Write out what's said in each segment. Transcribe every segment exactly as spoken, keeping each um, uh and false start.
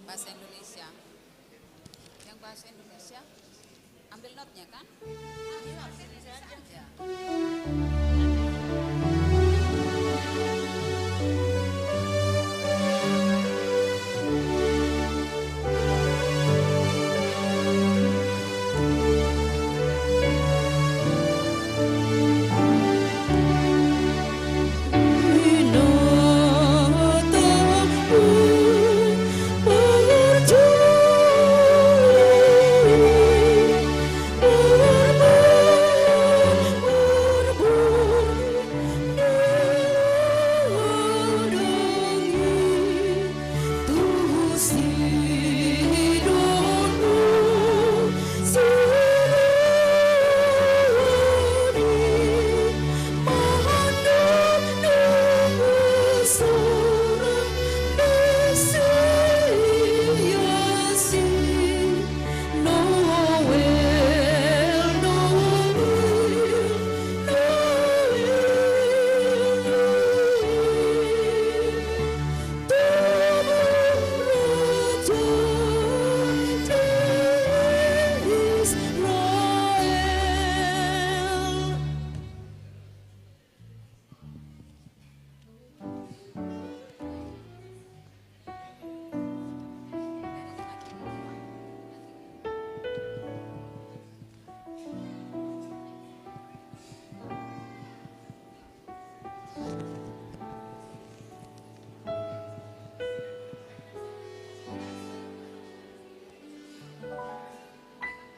Bahasa Indonesia. Yang bahasa Indonesia, ambil notnya, kan?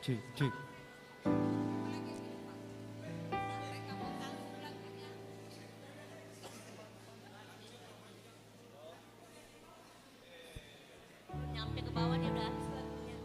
Cek, cek. Nyampe ke bawah dia udah habis lagunya.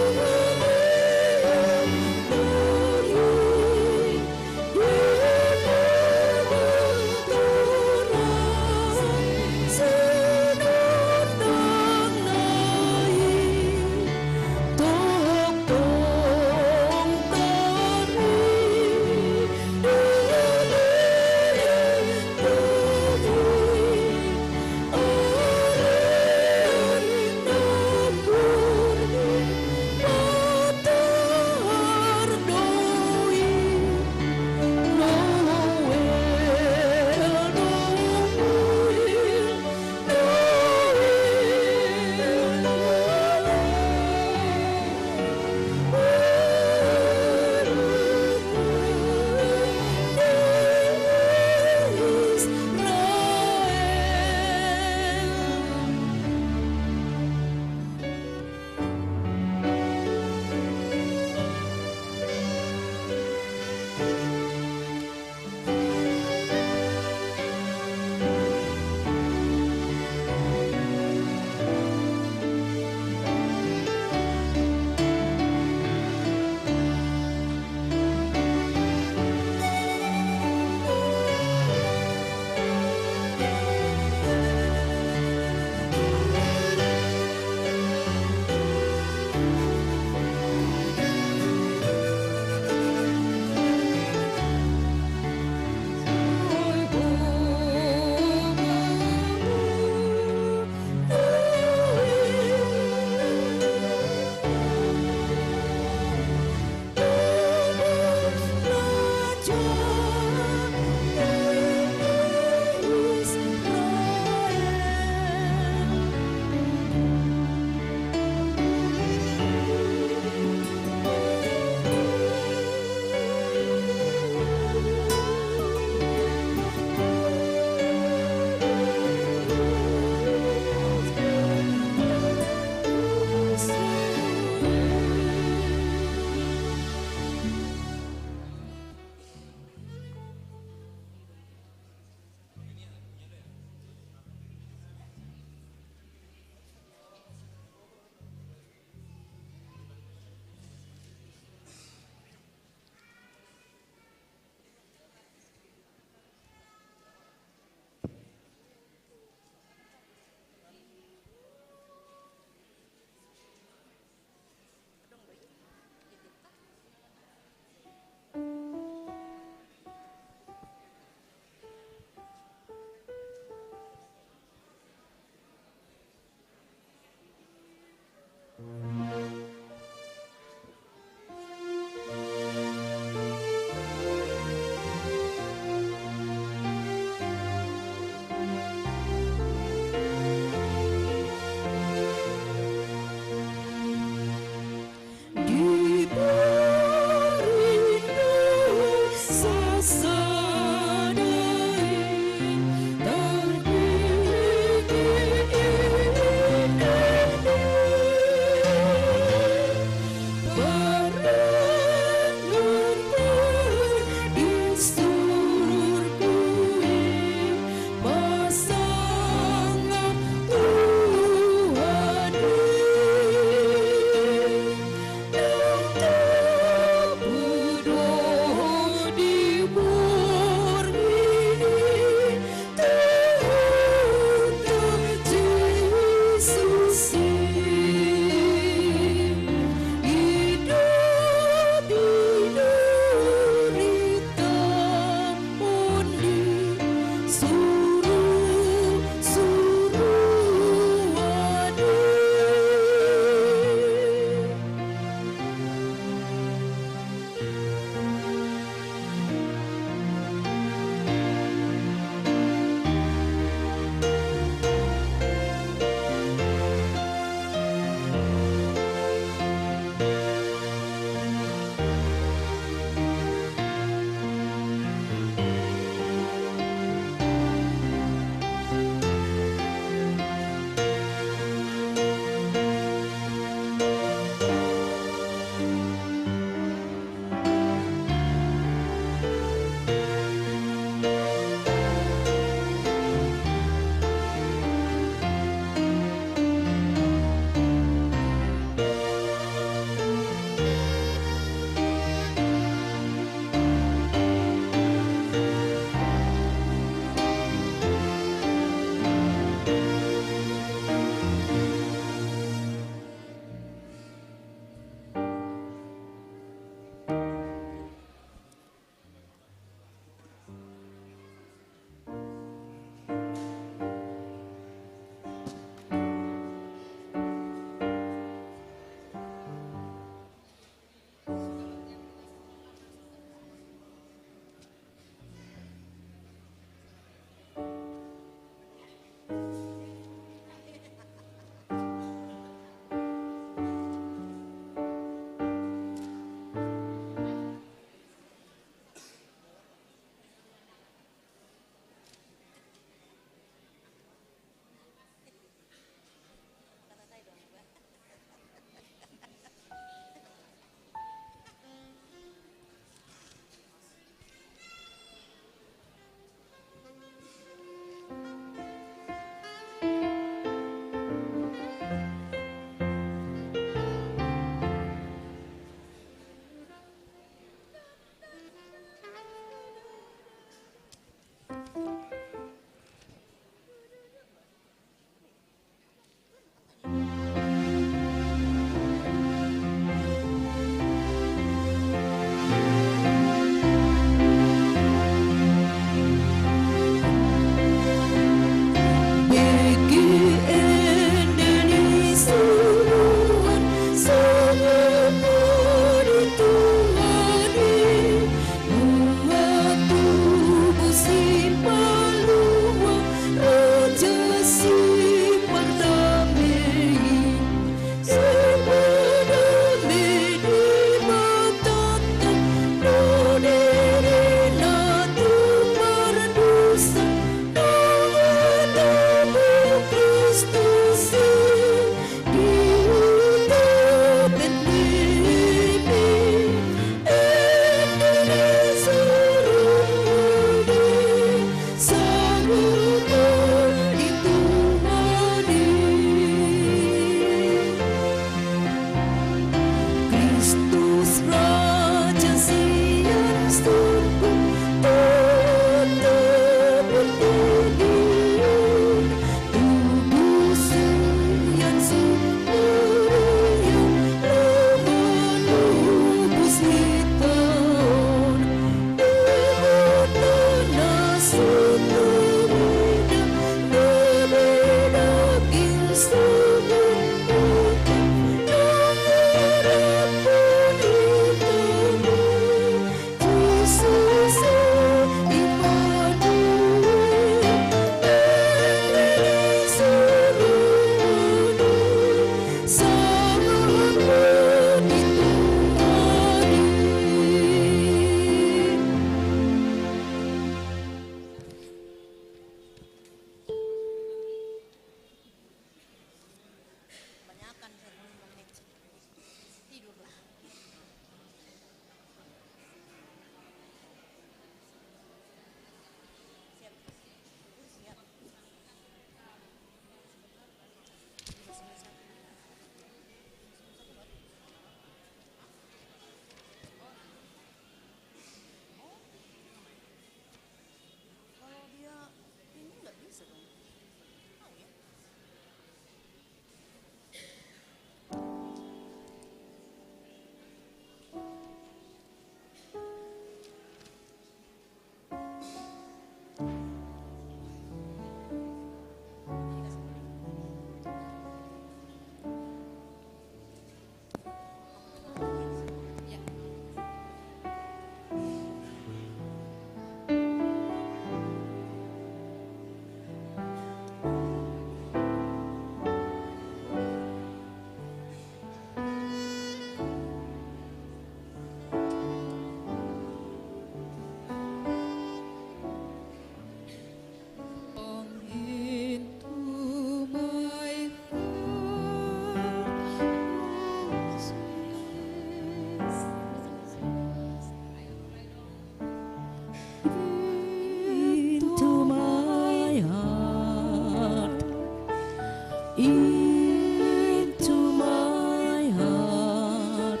Into my heart,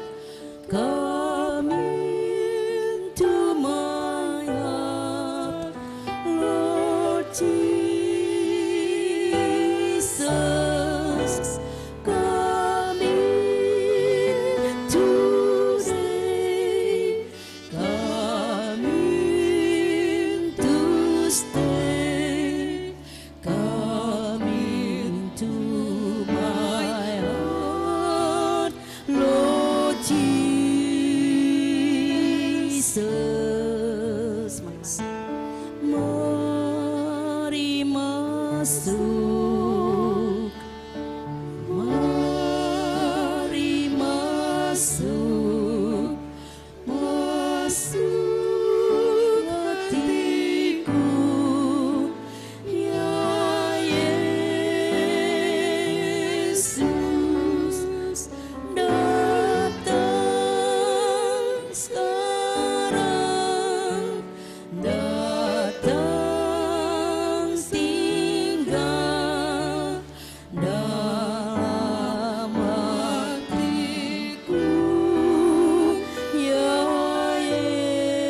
come into my heart, Lord Jesus, come in today, come in to stay. Come into my heart, Lord Jesus. Mari masuk, mari masuk, masuk hatiku, ya Yesus, datang sekarang, datang tinggal dalam hatiku, ya Yesus.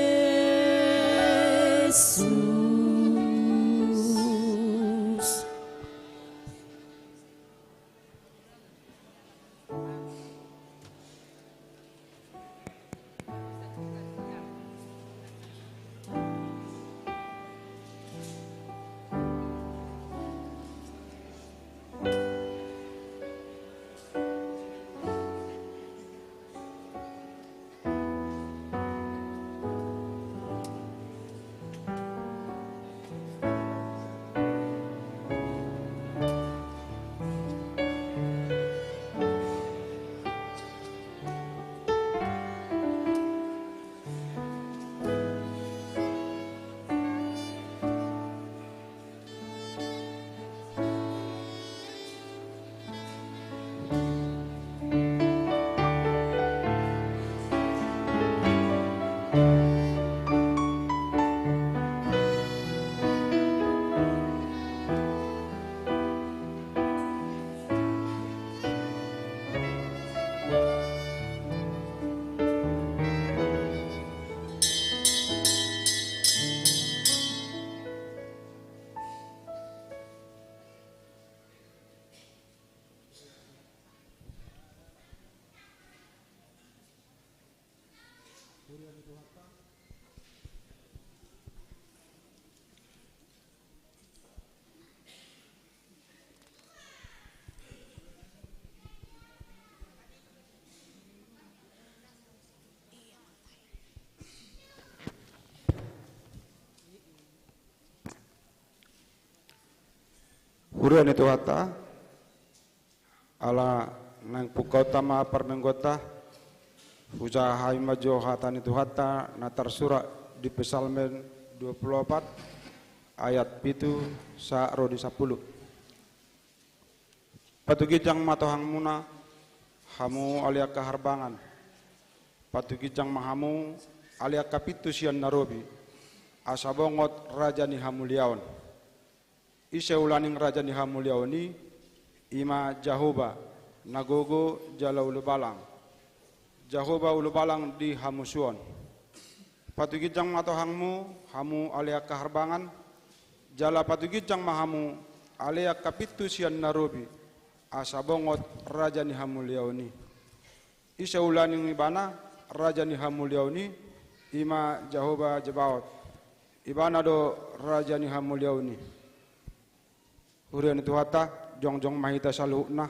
Huria ni Tuhanta, ala naeng pungkaonta ma parmingguonta, hujaha hami ma jo hata ni Tuhanta na tarsurat di Psalmen dua pulu opat ayat pitu sahat ro di sampulu. Patuginjang ma tohangmuna, hamu ale angka harbangan. Patuginjang ma hamu, ale angka pintu sian na robi, asa bongot Raja ni hamuliaon. Ise ulaning Raja ni hamuliaon i? I ma Jahowa, na gogo jala ulubalang. Jahowa ulubalang di hamusuon. Patuginjang ma tohangmu, hamu ale angka harbangan, jala patuginjang ma hamu, ale angka pintu sian na robi, asa bongot Raja ni hamuliaon i. Ise ulaning Ibana, Raja ni hamuliaon i? I ma Jahowa Zebaot. Ibana do Raja ni hamuliaon i. Huria ni Tuhanta, jongjong ma hita saluhutna.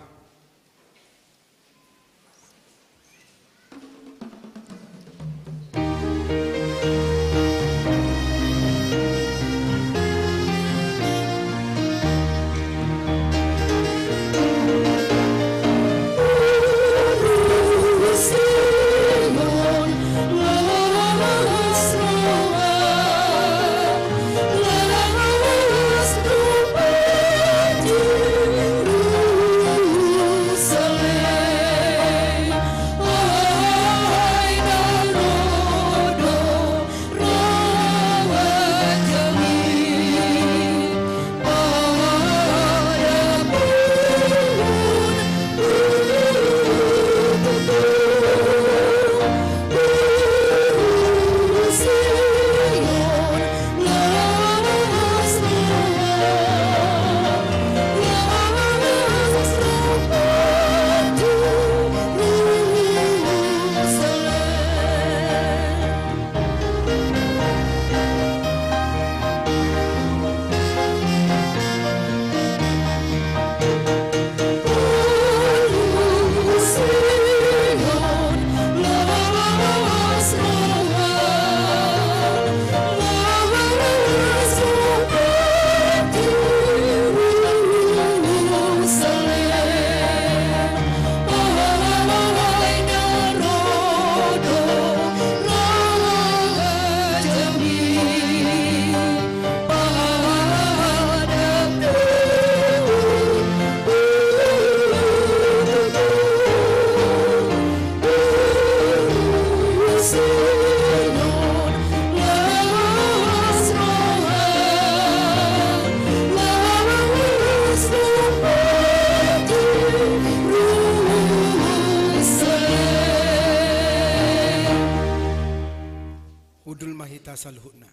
saluhutna.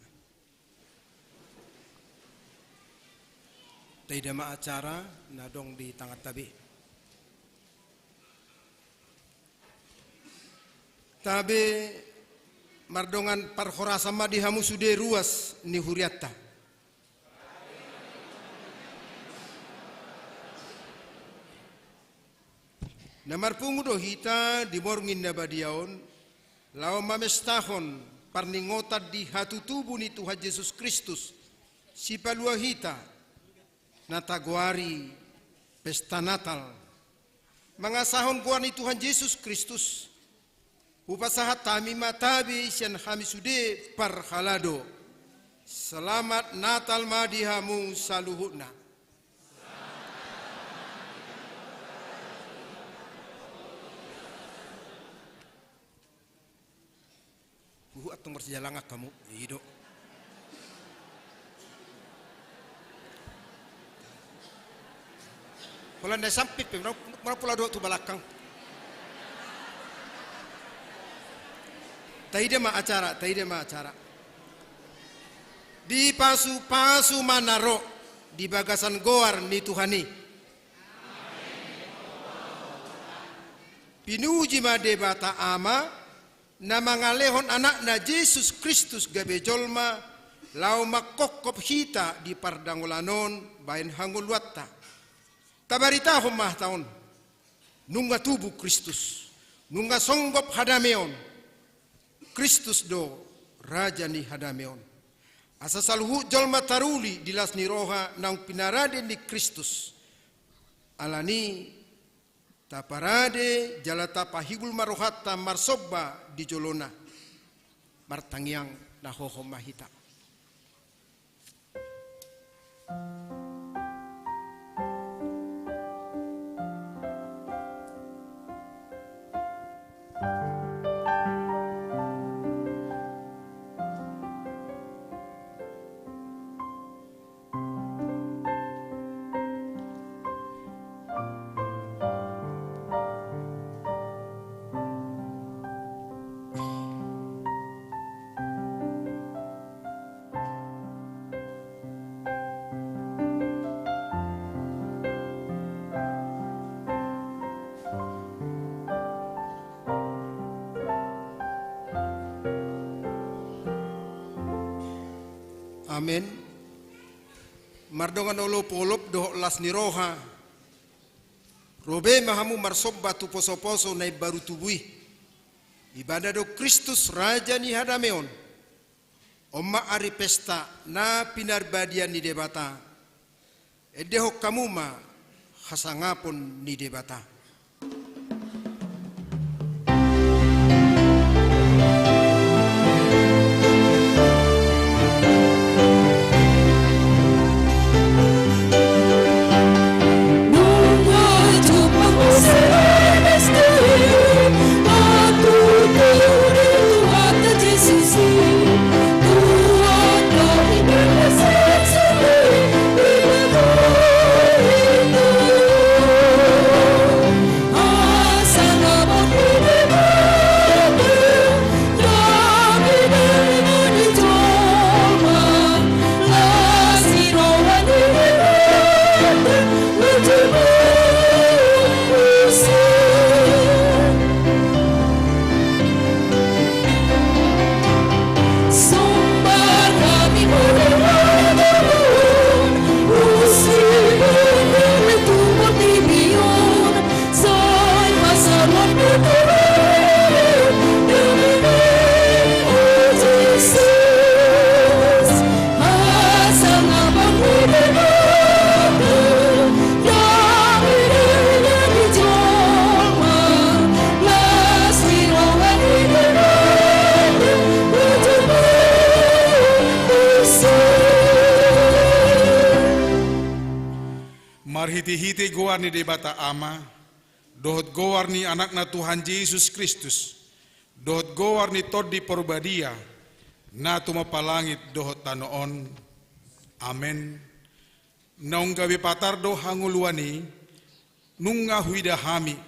Taida ma acara na adong di tanganta be. Tabe mardongan parhorasan ma di hamu sude ruas ni hurianta. Na marpungu do hita di morning na badia on, laho mamestahon parningotan di hatutubu ni Tuhan Jesus Kristus, Sipalua hita, na tagoari pesta Natal. Mangasahon goar ni Tuhan Jesus Kristus, hupasahat hami ma tabe sian hami sude parhalado. Selamat Natal ma di hamu saluhutna. Huhu antong marsijalangan hamu, i do. Holan na sampit pe, muna, muna pola dohot tu balakang. Taida ma acara, taida ma acara. Dipasupasu ma na ro di bagasan goar ni Tuhan i. Pinuji ma Debata Ama, na mangalehon Anakna Jesus Kristus gabe jolma, laho mangkophop hita di pardangolan on bahen hangoluanta. Tabaritahon ma hata on, nunga tubu Kristus, nunga songgop hadameon. Kristus do Raja ni hadameon. Asa saluhut jolma taruli di las ni roha naung pinarade ni Kristus. Alani taparade jala tapahibul ma rohanta marsomba di jolona. Martangiang na hohom ma hita. Amen. Mardongan olopolop dohot las ni roha, ro be ma hamu marsomba tu posoposo na imbaru tubu i. Ibana do Kristus Raja ni hadameon. On ma ari pesta na pinarbadian ni Debata. Endehon hamu ma hasangapon ni Debata. Marhitehite goar ni Debata Ama, dohot goar ni Anakna Tuhan Jesus Kristus, dohot goar ni Tondi Parbadia, na tumompa langit dohot tano on. Amen. Naung gabe patar do hangoluan i, nunga huida hami,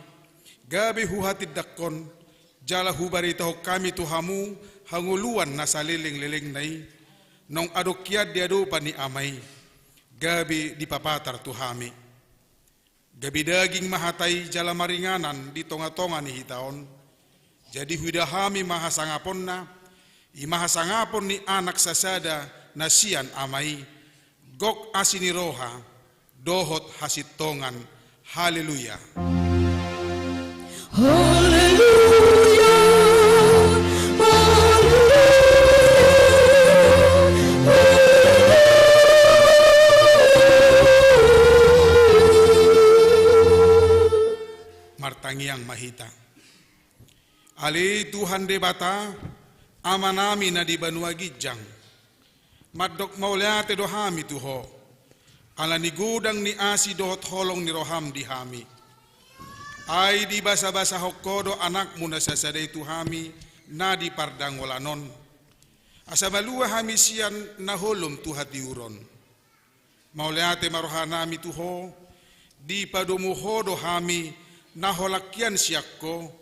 gabe huhatindangkon, jala hubaritahon hami tu hamu, hangoluan na saleleng-lelengna i, naung adong hian di adopan ni Ama i, gabe dipapatar tu hami. Gabe daging ma hata i jala maringanan di tonga-tonga ni hita on. Jadi huida hami ma hasangaponna, i ma hasangapon ni Anak sasada na sian Ama i, gok asi ni roha, dohot hasintongan. Haleluya. Haleluya, haleluya, haleluya. Martangiang ma hita. Ale Tuhan Debata, Amanami na di banua ginjang, mandok mauliate do hami tu Ho, ala ni godang ni asi dohot holong ni roham di hami. Ai dibasabasahon Ho do Anakmu na sasada i tu hami na di pardangolan on, asa malua hami sian na holom tu hatiuron. Mauliate ma rohanami tu Ho, dipadomu Ho do hami na holan hian sian Ho,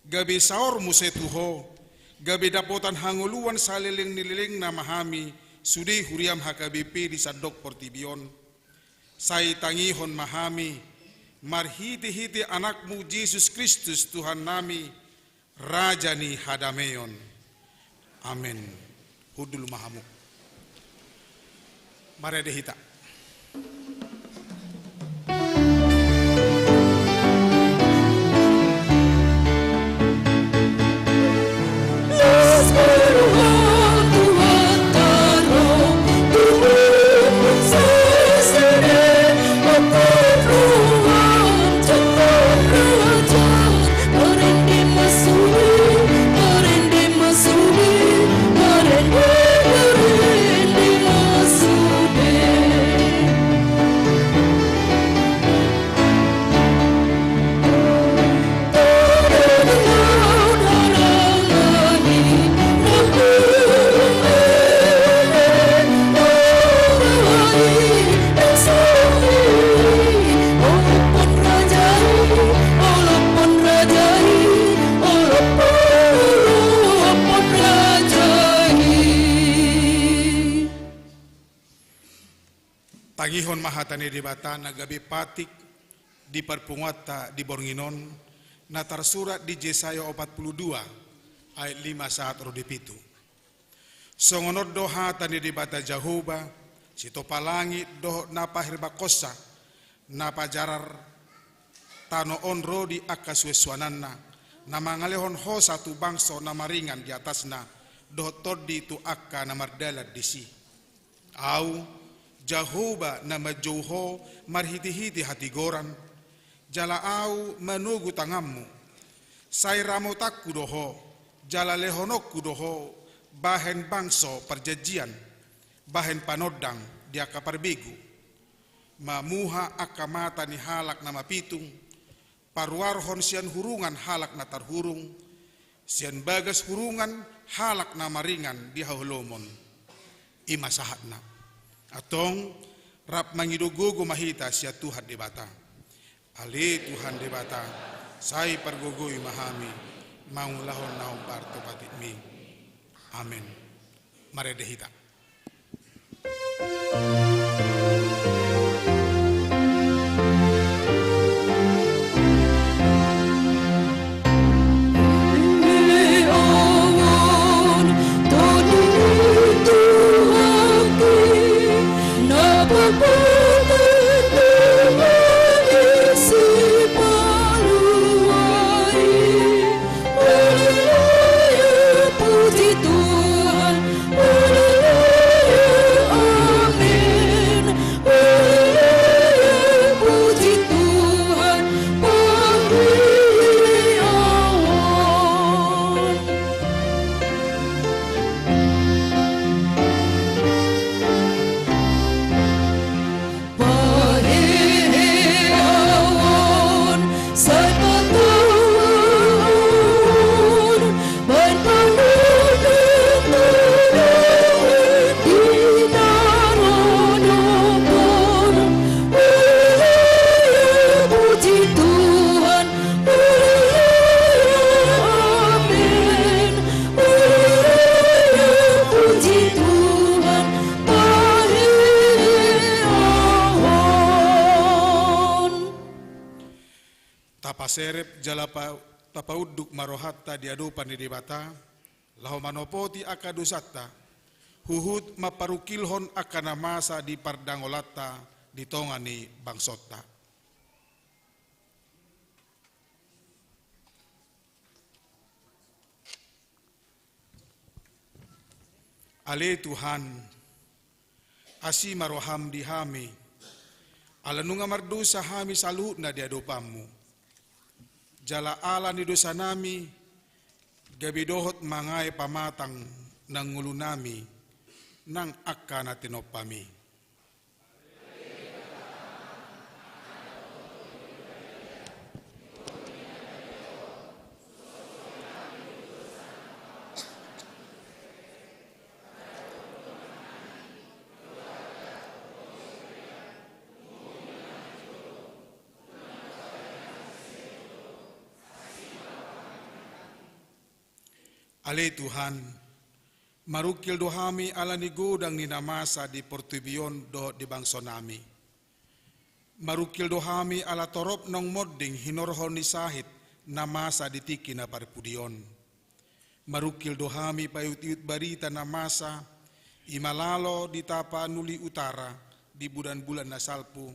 gabe saor muse tu Ho, gabe dapotan hangoluan saleleng ni lelengna ma hami sude huriam H K B P di sandok portibi on. Sai tangihon ma hami marhitehite Anakmu Jesus Kristus Tuhannami, Raja ni hadameon. Amen. Hundul ma hamu. Marende hita. Tangihon ma hata ni Debata na gabe patik di parpunguanta di borngin on, na tarsurat di Jesaya opat pulu dua ayat lima sahat ro di pitu. Songon on do hata ni Debata Jahowa, sitopa langit dohot na paherbangkonsa, na pajarar tano on ro di angka suansuananna, na mangalehon hosa tu bangso na maringan di atasna, dohot tondi tu angka na mardalan disi. Ahu, Jahowa na manjou ho marhitehite hatigoran, jala Ahu manogu tanganmu. Sai ramotanku do ho, jala lehononku do ho bahen bangso parjanjian, bahen panondang di angka parbegu. Mamuha angka mata ni halak na mapitung, paruarhon sian hurungan halak na tarhurung, sian bagas hurungan halak na maringan di haholomon. I ma sahatna. Antong, rap mangido gogo ma hita sian Tuhan Debata. Ale Tuhan Debata, sai pargogoi ma hami mangulahon na hombar tu patikmi. Amen. Marende hita. Tapaserep jala pa-, tapaunduk ma rohanta di adopan ni Debata, laho manopoti angka dosanta, huhut mamparungkilhon angka na masa di pardangolanta di tonga ni bangsonta. Ale Tuhan, asi ma roham di hami, ala nunga mardosa hami saluhutna di adopanmu. Jala ala ni dosanami, gabe dohot mangae pamatang nang ngolunami, nang angka na tinompami. Ale Tuhan, marungkil do hami ala ni godang ni na masa di portibi on dohot di bangsonami. Marungkil do hami ala torop naung monding hinorhon ni sahit na masa di tingki na parpudi on. Marungkil do hami paiut-iut barita na masa, i ma lalo di Tapanuli Utara, di bulan-bulan na salpu,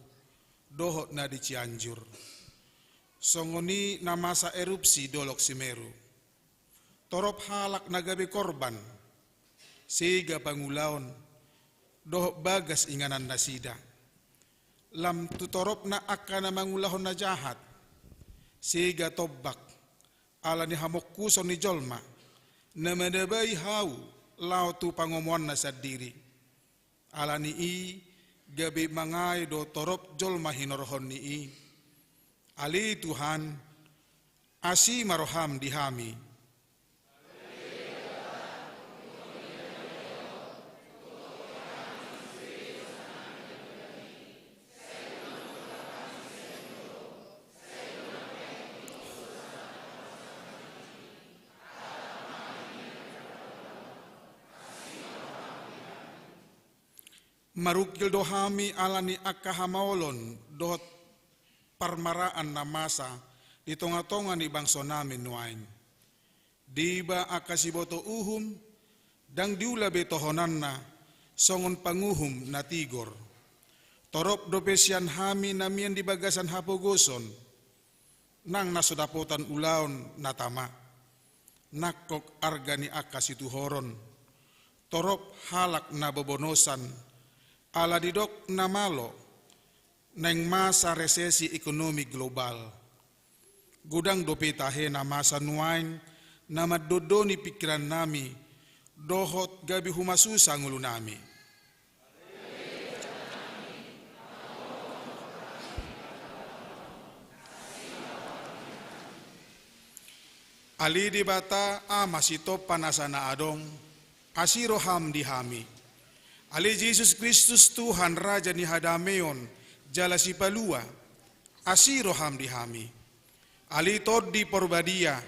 dohot na di Cianjur. Songon i na masa erupsi Dolok Semeru. Torop halak na gabe korban, sega pangulaon, dohot bagas inganan nasida. Lam tu toropna angka na mangulahon na jahat, sega tombak, ala ni hamongkuson ni jolma, na manabai hau laho tu pangomoanna sandiri. Ala ni i gabe mangae do torop jolma hinorhon ni i. Ale Tuhan, asi ma roham di hami. Marungkil do hami ala ni angka hamaolon dohot parmaraan na masa di tonga-tonga ni bangsonami nuaeng. Deba angka siboto uhum, ndang diula be tohonanna, songon panguhum na tigor. Torop dope sian hami na mian di bagasan hapogoson, nang na so dapotan ulaon na tama. Nangkok arga ni angka situhoron, torop halak na bobonosan, ala didok na malo, naeng masa resesi ekonomi global. Godang dope tahe na masa nuaeng na mandondoni pingkirannami, dohot gabe humasusa ngolunami. Ale Debata Ama sitompa nasa na adong, asi roham di hami. Ale Jesus Kristus Tuhan, Raja ni hadameon jala Sipalua, asi roham di hami. Ale Tondi Porbadia,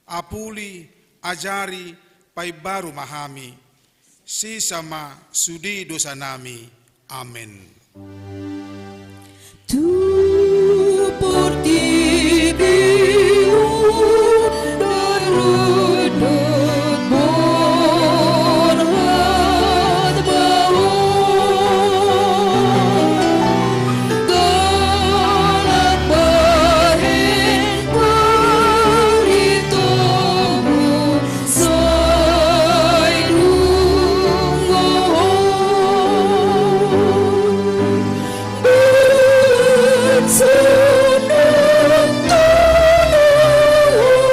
apuli, ajari, paimbaru ma hami. Sesa ma sude dosanami. Amen. Tu portibi on darurat borhat ma on. Galak bahen baritomu sai dungo on. Bangso na tano on.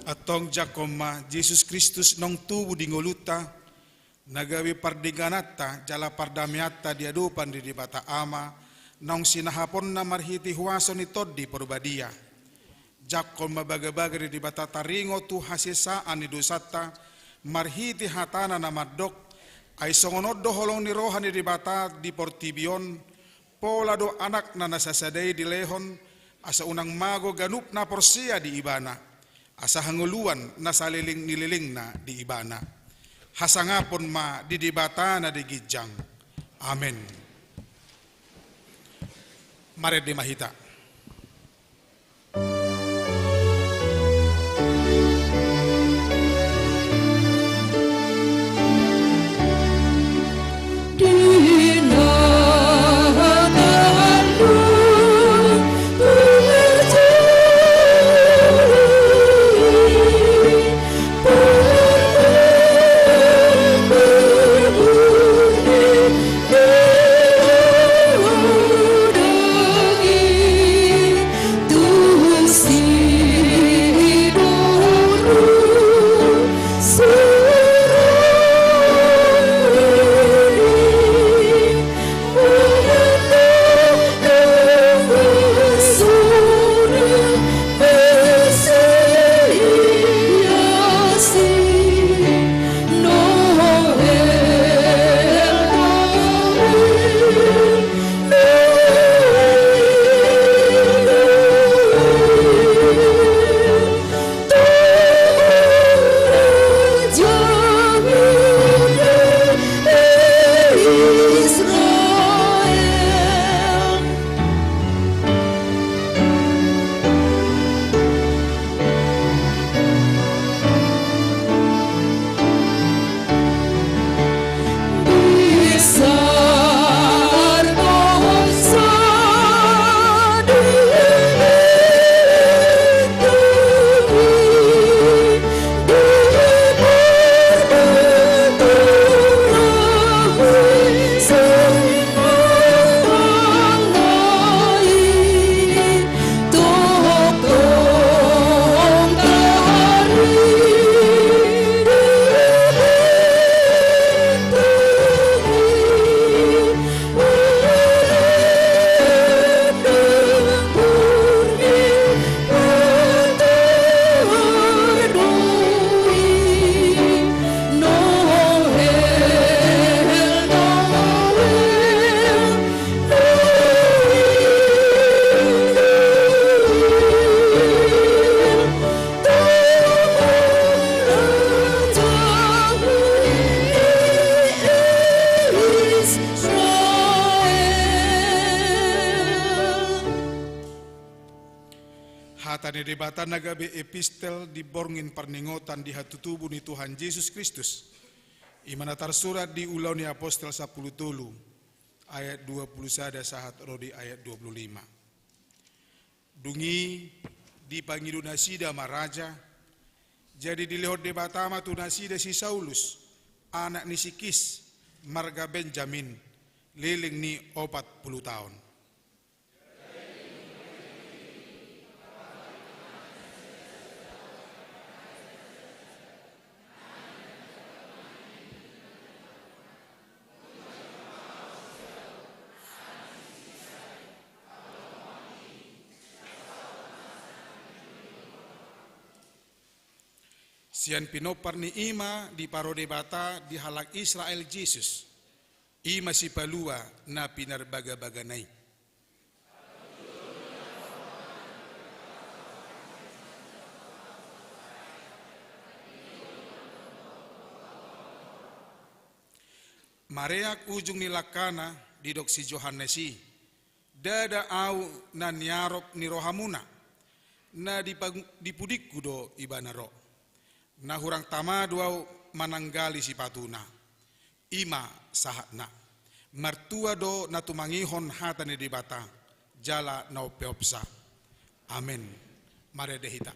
Antong jangkon ma Jesus Kristus naung tubu di ngolunta, na gabe pardenggananta jala pardameanta di adopan ni Debata Ama, naung sinahaponna marhite huaso ni Tondi Porbadia. Jangkon ma bagabaga ni Debata taringot tu hasesaan ni dosanta, marhite hatana na mandok, Ai songon on do holong ni roha ni Debata di portibi on, pola do Anakna na sasada i dilehon, asa unang mago ganup na porsea di Ibana, asa hangoluan na saleleng ni lelengna di Ibana. Hasangapon ma di Debata na di ginjang. Amen. Marende ma hita. Hata ni Debata na gabe epistel di borngin parningotan di hatutubu ni Tuhan Jesus Kristus, i ma na tarsurat di Ulaon ni Apostel sampulu tolu, ayat dua pulu sada sahat ro di ayat dua pulu lima. Dung i dipangido nasida ma raja, jadi dilehon Debata ma tu nasida si Saulus, anak ni si Kis, marga Benjamin, leleng ni opat pulu taon. Sian pinompar ni i ma diparo Debata di halak Israel Jesus, i ma Sipalua na pinarbagabagana i. Mareak ujung ni langkana, didok si Johannes i, ndada au na niarop ni rohamuna, na dipa-, di pudingku do ibana ro. Na hurang tama do au mananggali sipatuna. I ma sahatna. Martua do na tumangihon hata ni Debata, jala na umpeopsa. Amen. Marende hita.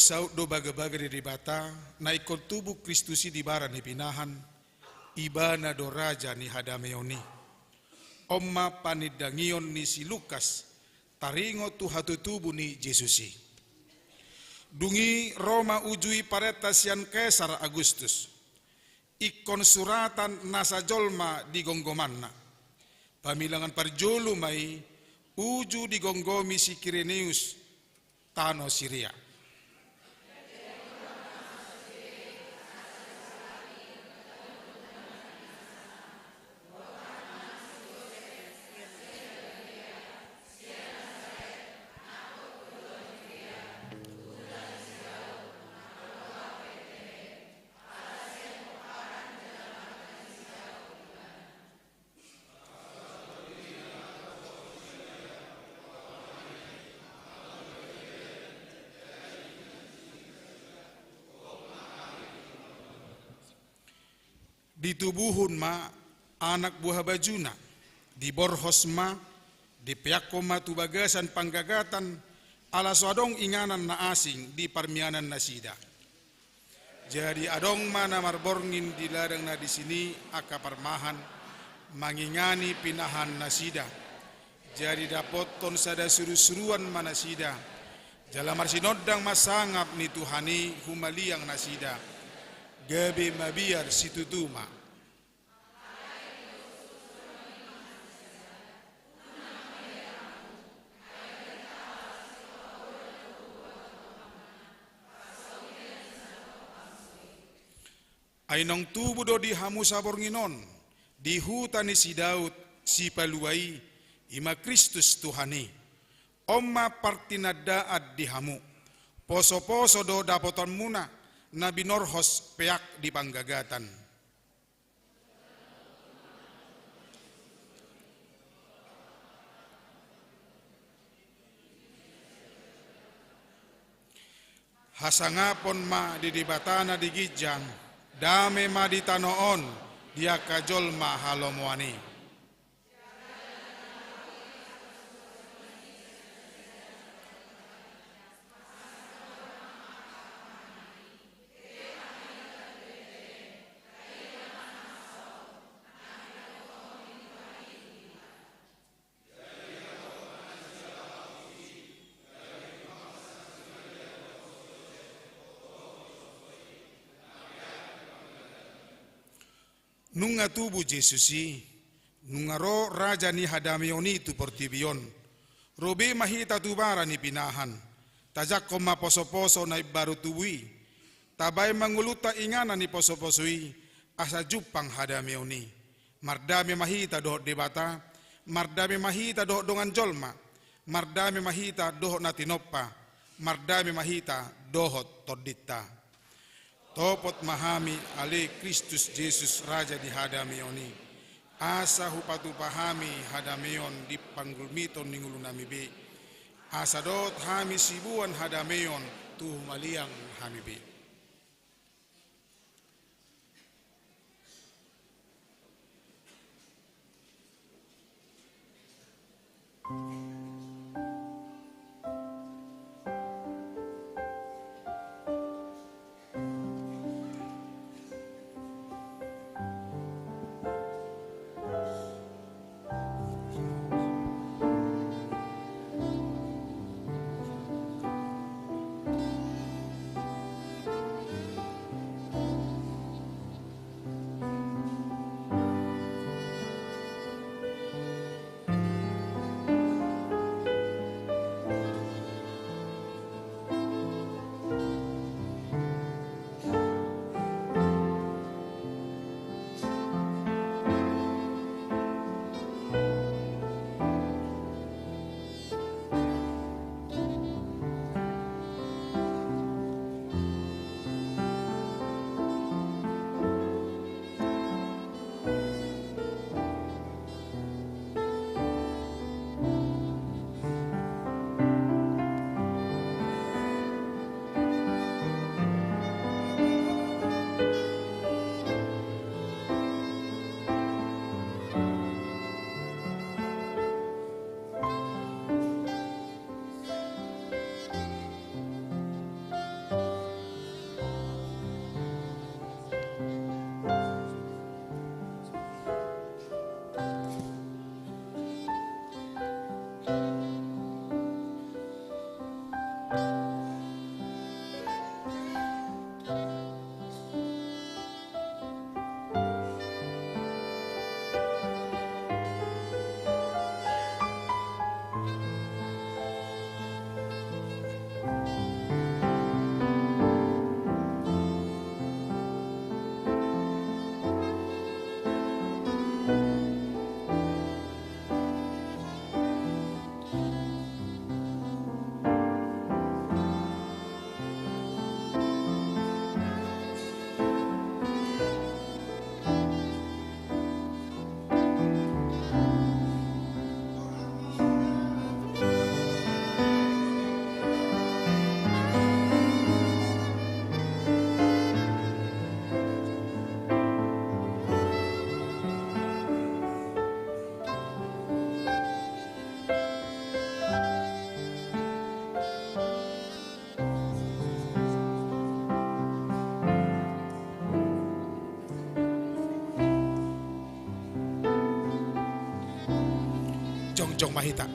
Saut do bagabaga di Debata, na ingkon tubu Kristus i di bara ni pinahan, Ibana do Raja ni hadameon i. On ma panindangion ni si Lukas, taringot tu hatutubu ni Jesus i. Dung i ro ma uju i parenta sian Kaisar Agustus. Ingkon suratan nasa jolma di gomgomanna. Pamilangan parjolo ma i uju digomgomi si Kireneus, tano Siria. Ditubuhon ma anak buha bajuna, diborhos ma, dipeakhon ma tu bagasan panggagatan, ala so adong inganan na asing di parmianan nasida. Jadi adong ma na marborngin di ladang na disi ni angka parmahan, mangingani pinahan nasida. Jadi dapothon sada surusuruan ma nasida. Jala marsinondang ma sangap ni Tuhan i humaliang nasida. Gabe mabiar situtu ma. Ai naung tubu do di hamu saborngin on, di huta ni si Daud, Sipalua i, i ma Kristus Tuhan i. On ma partinandaan di hamu. Posoposo do dapotonmuna, na binorhos peak di panggagatan. Hasangapon ma di Debata na di ginjang, dame ma di tano on, di angka jolma halomoan i. Nunga tubu Jesus i, nunga ro Raja ni hadameon i tu portibi on. Ro be ma hita tu bara ni pinahan, tajangkon ma posoposo na imbaru tubu i. Tabaen ma ngolunta inganan ni posoposo i, asa jumpang hadameon i. Mardame ma hita dohot Debata, mardame ma hita dohot dongan jolma, mardame ma hita dohot na tinompa, mardame ma hita dohot tondinta. Topot ma hami ale Kristus Jesus Raja ni hadameon i, asa hupatupa hami hadameon di panggulmiton ni ngolunami be, asa dohot hami siboan hadameon tu humaliang hami be. Jong ma hita.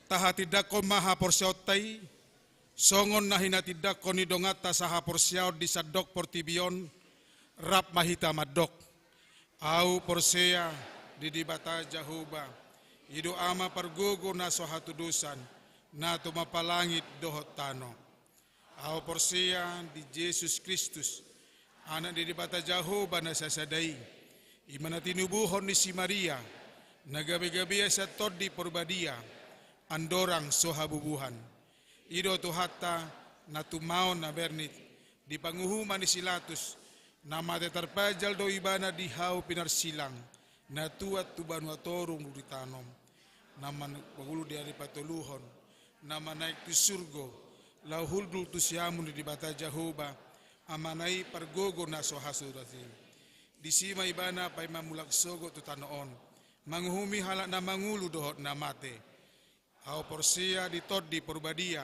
Tahatindangkon ma haporseaonta i, songon na hinatindangkon ni donganta sahaporseaon di sandok portibi on, rap ma hita mandok. Ahu porsea di Debata Jahowa, i do Ama pargogo na so hatudosan, na tumompa langit dohot tano. Ahu porsea di Jesus Kristus, Anak ni Debata Jahowa na sasada i, i ma na tinubuhon ni si Maria, na gabe-gabea sian Tondi Porbadia, andorang so habubuhan. I do Tuhanta, na tumaon na bernit, di panguhuman ni si Latus, na mate tarpajal do ibana di hau pinarsilang, na tuat tu banua toru manguluduri tano, na mangolu di ari patoluhon, na manaek tu surgo, laho hundul tu siamun ni Debata Jahowa, Amana i pargogo na so hatudosan i. Disi ma ibana paima mulak sogot tu tano on, manguhumi halak na mangolu dohot na mate. Ahu porsea di Tondi Porbadia,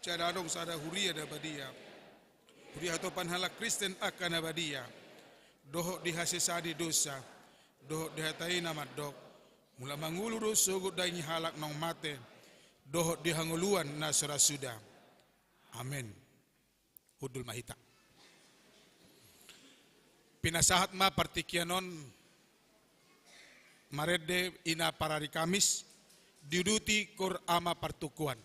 jala adong sada huria na badia, huria hatopan halak Kristen angka na badia, dohot di hasesaan ni dosa, dohot di hata i na mandok, mula mangolu do sogot daging ni halak naung mate, dohot di hangoluan na so ra suda. Amen. Hundul ma hita. Pinasahat ma partingkian on marende ina parari Kamis, diuduti Koor Ama Partungkoan.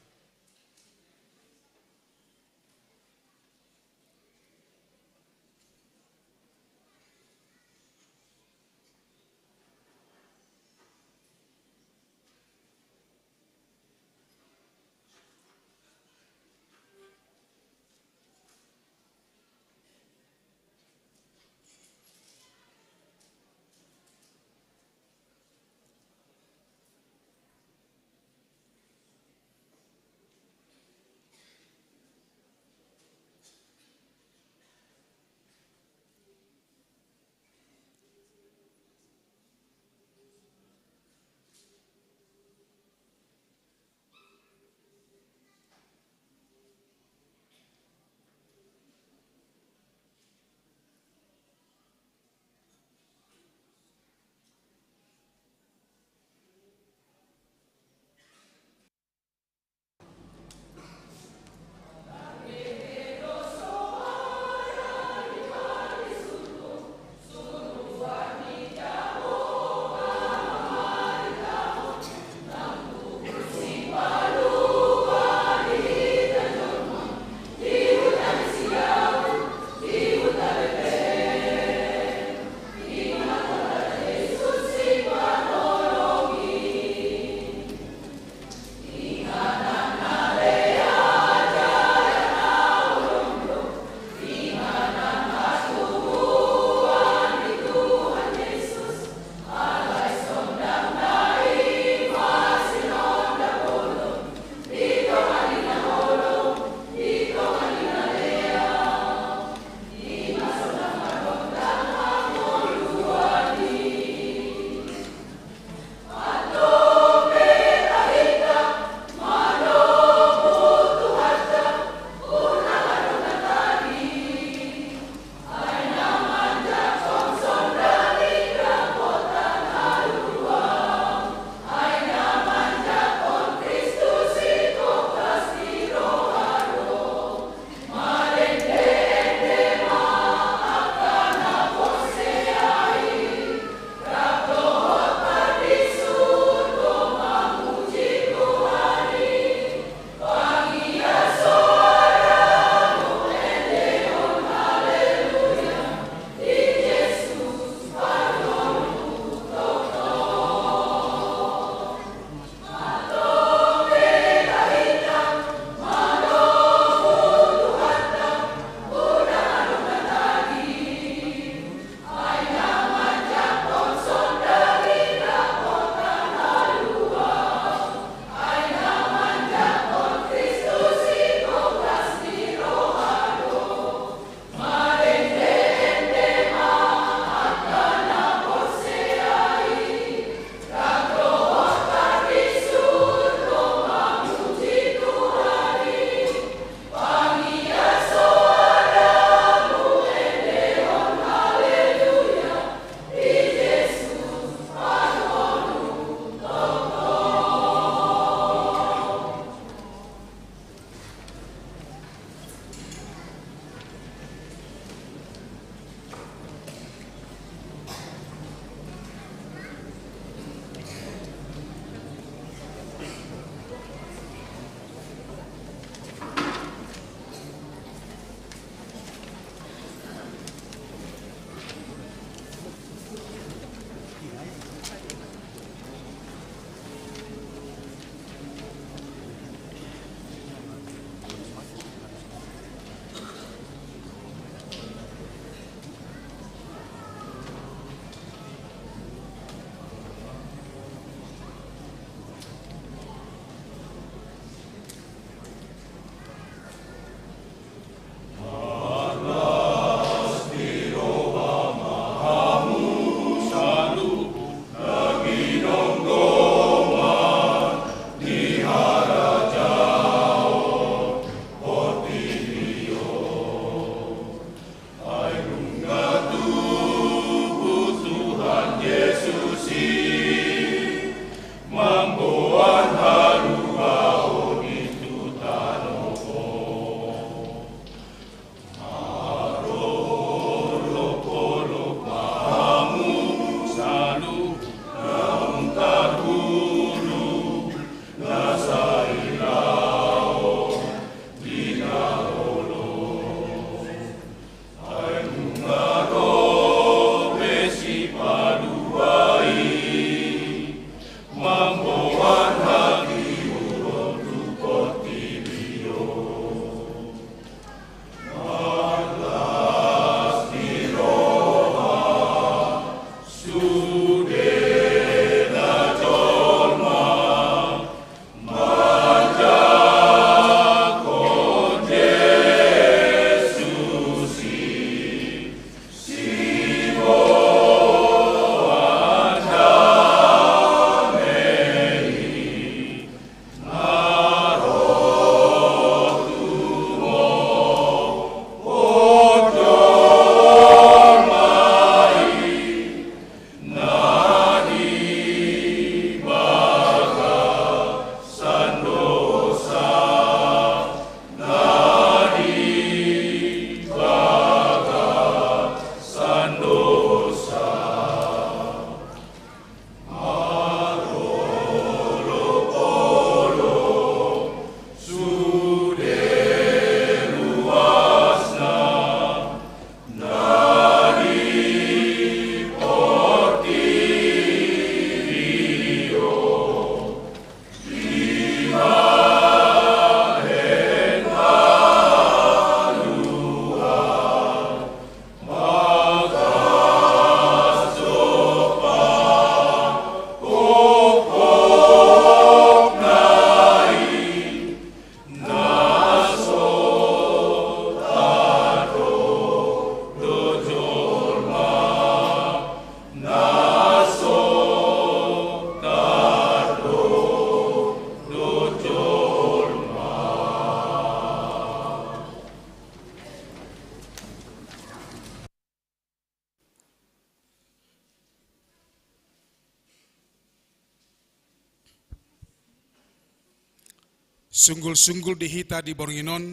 Sunggul-sunggul di hita di borngin on,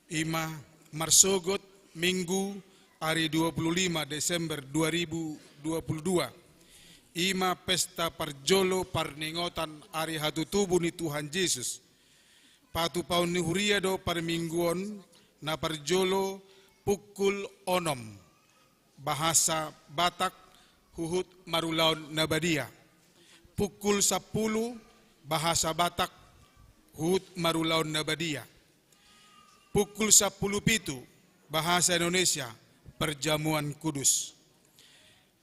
i ma marsogot Minggu ari dua puluh lima Desember dua ribu dua puluh dua, i ma pesta parjolo parningotan ari hatutubu ni Tuhan Jesus. Patupaon ni huria do parmingguon na parjolo pukul onom, bahasa Batak huhut marulaon na badia. Pukul sampulu, bahasa Batak huhut marulaon na badia. Pukul sampulu pitu, bahasa Indonesia, perjamuan kudus.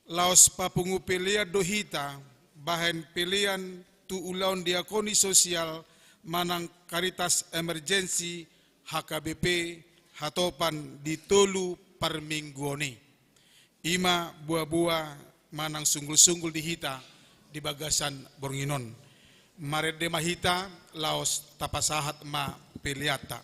Laos papungu pelean do hita, bahen pelean tu ulaon diakoni sosial manang Caritas Emergency H K B P Hatopan di tolu parmingguon i. I ma boa-boa manang sunggul-sunggul di hita di bagasan borngin on. Marende ma hita laos tapasahat ma peleanta.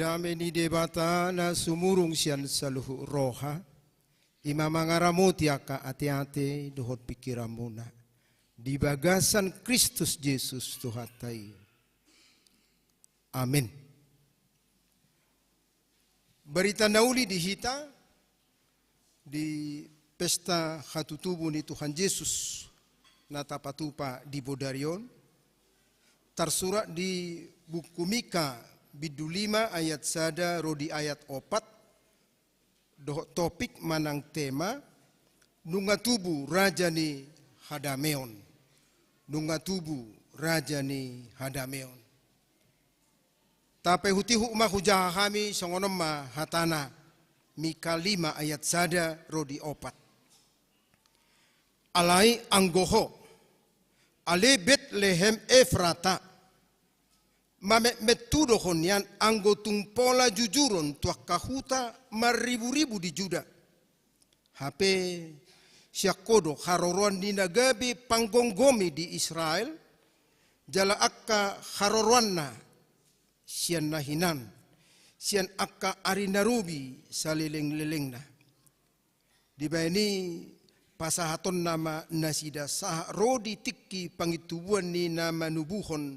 Dame ni Debata na sumurung sian saluhut roha, i ma mangaramoti angka ateate dohot pingkiranmuna di bagasan Kristus Jesus Tuhanta i. Amin. Barita na uli di hita di pesta hatutubu ni Tuhan Jesus na tapatupa di bodari on, tarsurat di buku Mika bindu lima ayat sada ro di ayat opat, dohot topik manang tema, nunga tubu raja ni hadameon. Nunga tubu raja ni hadameon. Tapaihutihut ma hujaha hami, songon on ma hatana, Mika lima ayat sada ro di opat. Alai anggo ho, ale Betlehem Efrata, mametmet tu do ho nian, anggo tung pola jujuron tu angka huta marriburibu di Juda. Hape sian ho do haroroan ni na gabe panggomgomi di Israel, jala angka haroroanna sian na hinan, sian angka ari na robi salelenglelengna. Dibahen i pasahatonna ma nasida sahat ro di tingki pangintubuan ni na manubuhon,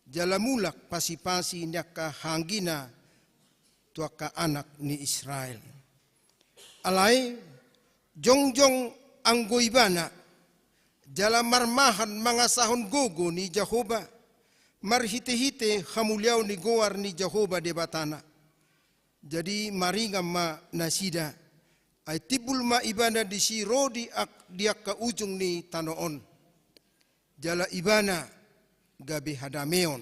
jala mulak pasipasi ni angka hahaanggina tu angka anak ni Israel. Alai jongjong anggo ibana, jala marmahan mangasahon gogo ni Jahowa, marhitehite hamuliaon ni goar ni Jahowa Debatana. Jadi maringan ma nasida, ai timbul ma ibana disi ro di ak-, di angka ujung ni tano on. Jala ibana gabe hadameon.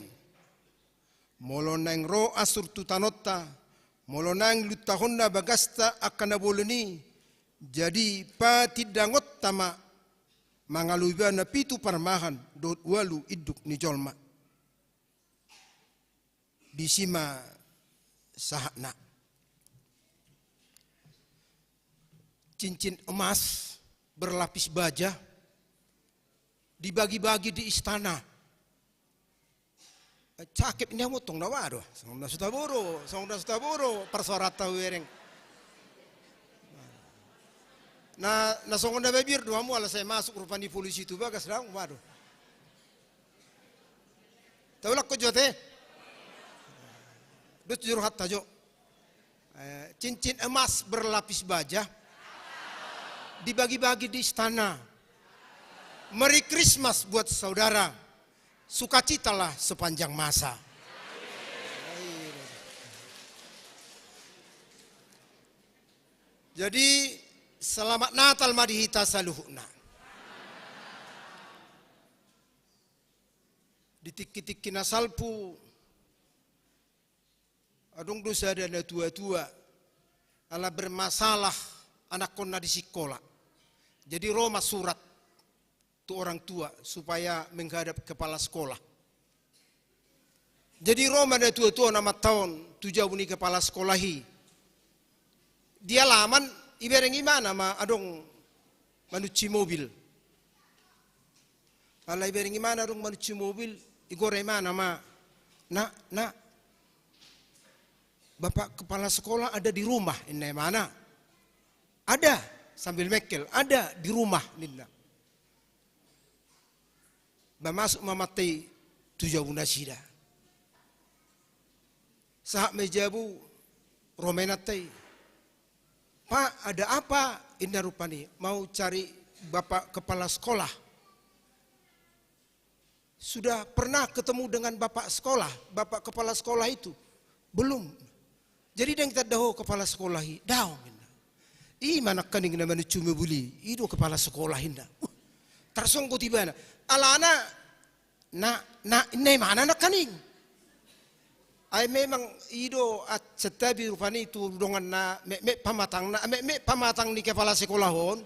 Molo naeng ro Asur tu tanonta, molo naeng luntahonna bagasta angka na bolon i, jadi patindangonta ma mangalo ibana pitu parmahan dohot ualu induk ni jolma. Disi ma sahatna. Cincin emas berlapis baja dibagi-bagi di istana. Cakep ni hamu tong na, waduh, songon na so taboro, songon na so taboro parsoaranta hubereng. Na, na songon na mabiar do hamu ala sai masuk rupani polisi tu bagas dang, waduh. Taulak ko jo te. Dos juru hatta jo. Eh, cincin emas berlapis baja dibagi-bagi di istana. Merry Christmas buat saudara. Sukacitalah sepanjang masa. Jadi, selamat Natal ma di hita saluhutna. Di tingki-tingki na salpu, adong do sada na tua-tua, ala bermasalah anakkonna di sikola. Jadi ro ma surat tu orang tua supaya menghadap kepala sekolah. Jadi ro ma na tua-tua on, amanta on, tu jabu ni kepala sekolah i. Di alaman, ibereng imana ma adong manunci mobil. Ala ibereng imana adong manunci mobil, igora imana ma, "Nak, nak, Bapak Kepala Sekolah ada di rumah?" ninna imana. "Ada," sambil mengkel, "ada di rumah," ninna. Ba masuk ma amanta i tu jabu nasida. Sahat ma i jabu, ro ma inanta i. "Pak, ada apa?" ninna rupani. "Mau cari Bapak Kepala Sekolah." "Sudah pernah ketemu dengan bapak sekolah, bapak kepala sekolah itu?" "Belum." "Jadi ndang ditanda ho kepala sekolah i?" "Daong," ninna. "I ma nangkaning na manunci mobil i, i do kepala sekolah," ninna. Uh, tarsonggot ibana. Alana, "Nak, nak," ninna imana nangkaning. Ai memang i do at-, santabi rupani tu dongan na metmet pamatangna, metmet pamatang ni kepala sekolah on.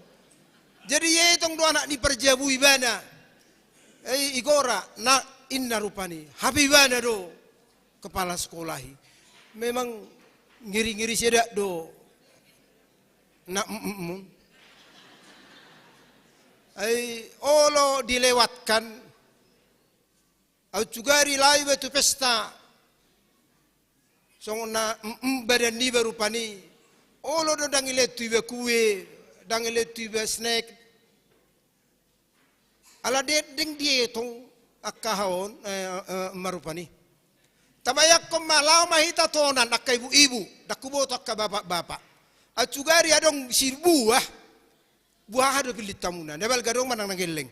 Jadi ietong do anak ni parjabu ibana. Ai igora, "Nak," ninna rupani. Hape ibana do kepala sekolah i. Memang ngiri-ngiri sedak do. Nak, mm, mm, mm. Ai olo dilewatkan. Au sugari laho iba tu pesta. Songon na, mm, mm, badan niba rupani. Olo do ndang dilehon tu iba kue, ndang dilehon tu iba snack. Ala ndang dietong angka aha on, eh, eh, ima rupani. Tabayangkon ma, laho ma hita tonan angka ibu-ibu, ndang huboto angka bapak-bapak. Au sugari adong sibuah. Buah aha do pillit hamuna? Na balga do manang na gelleng?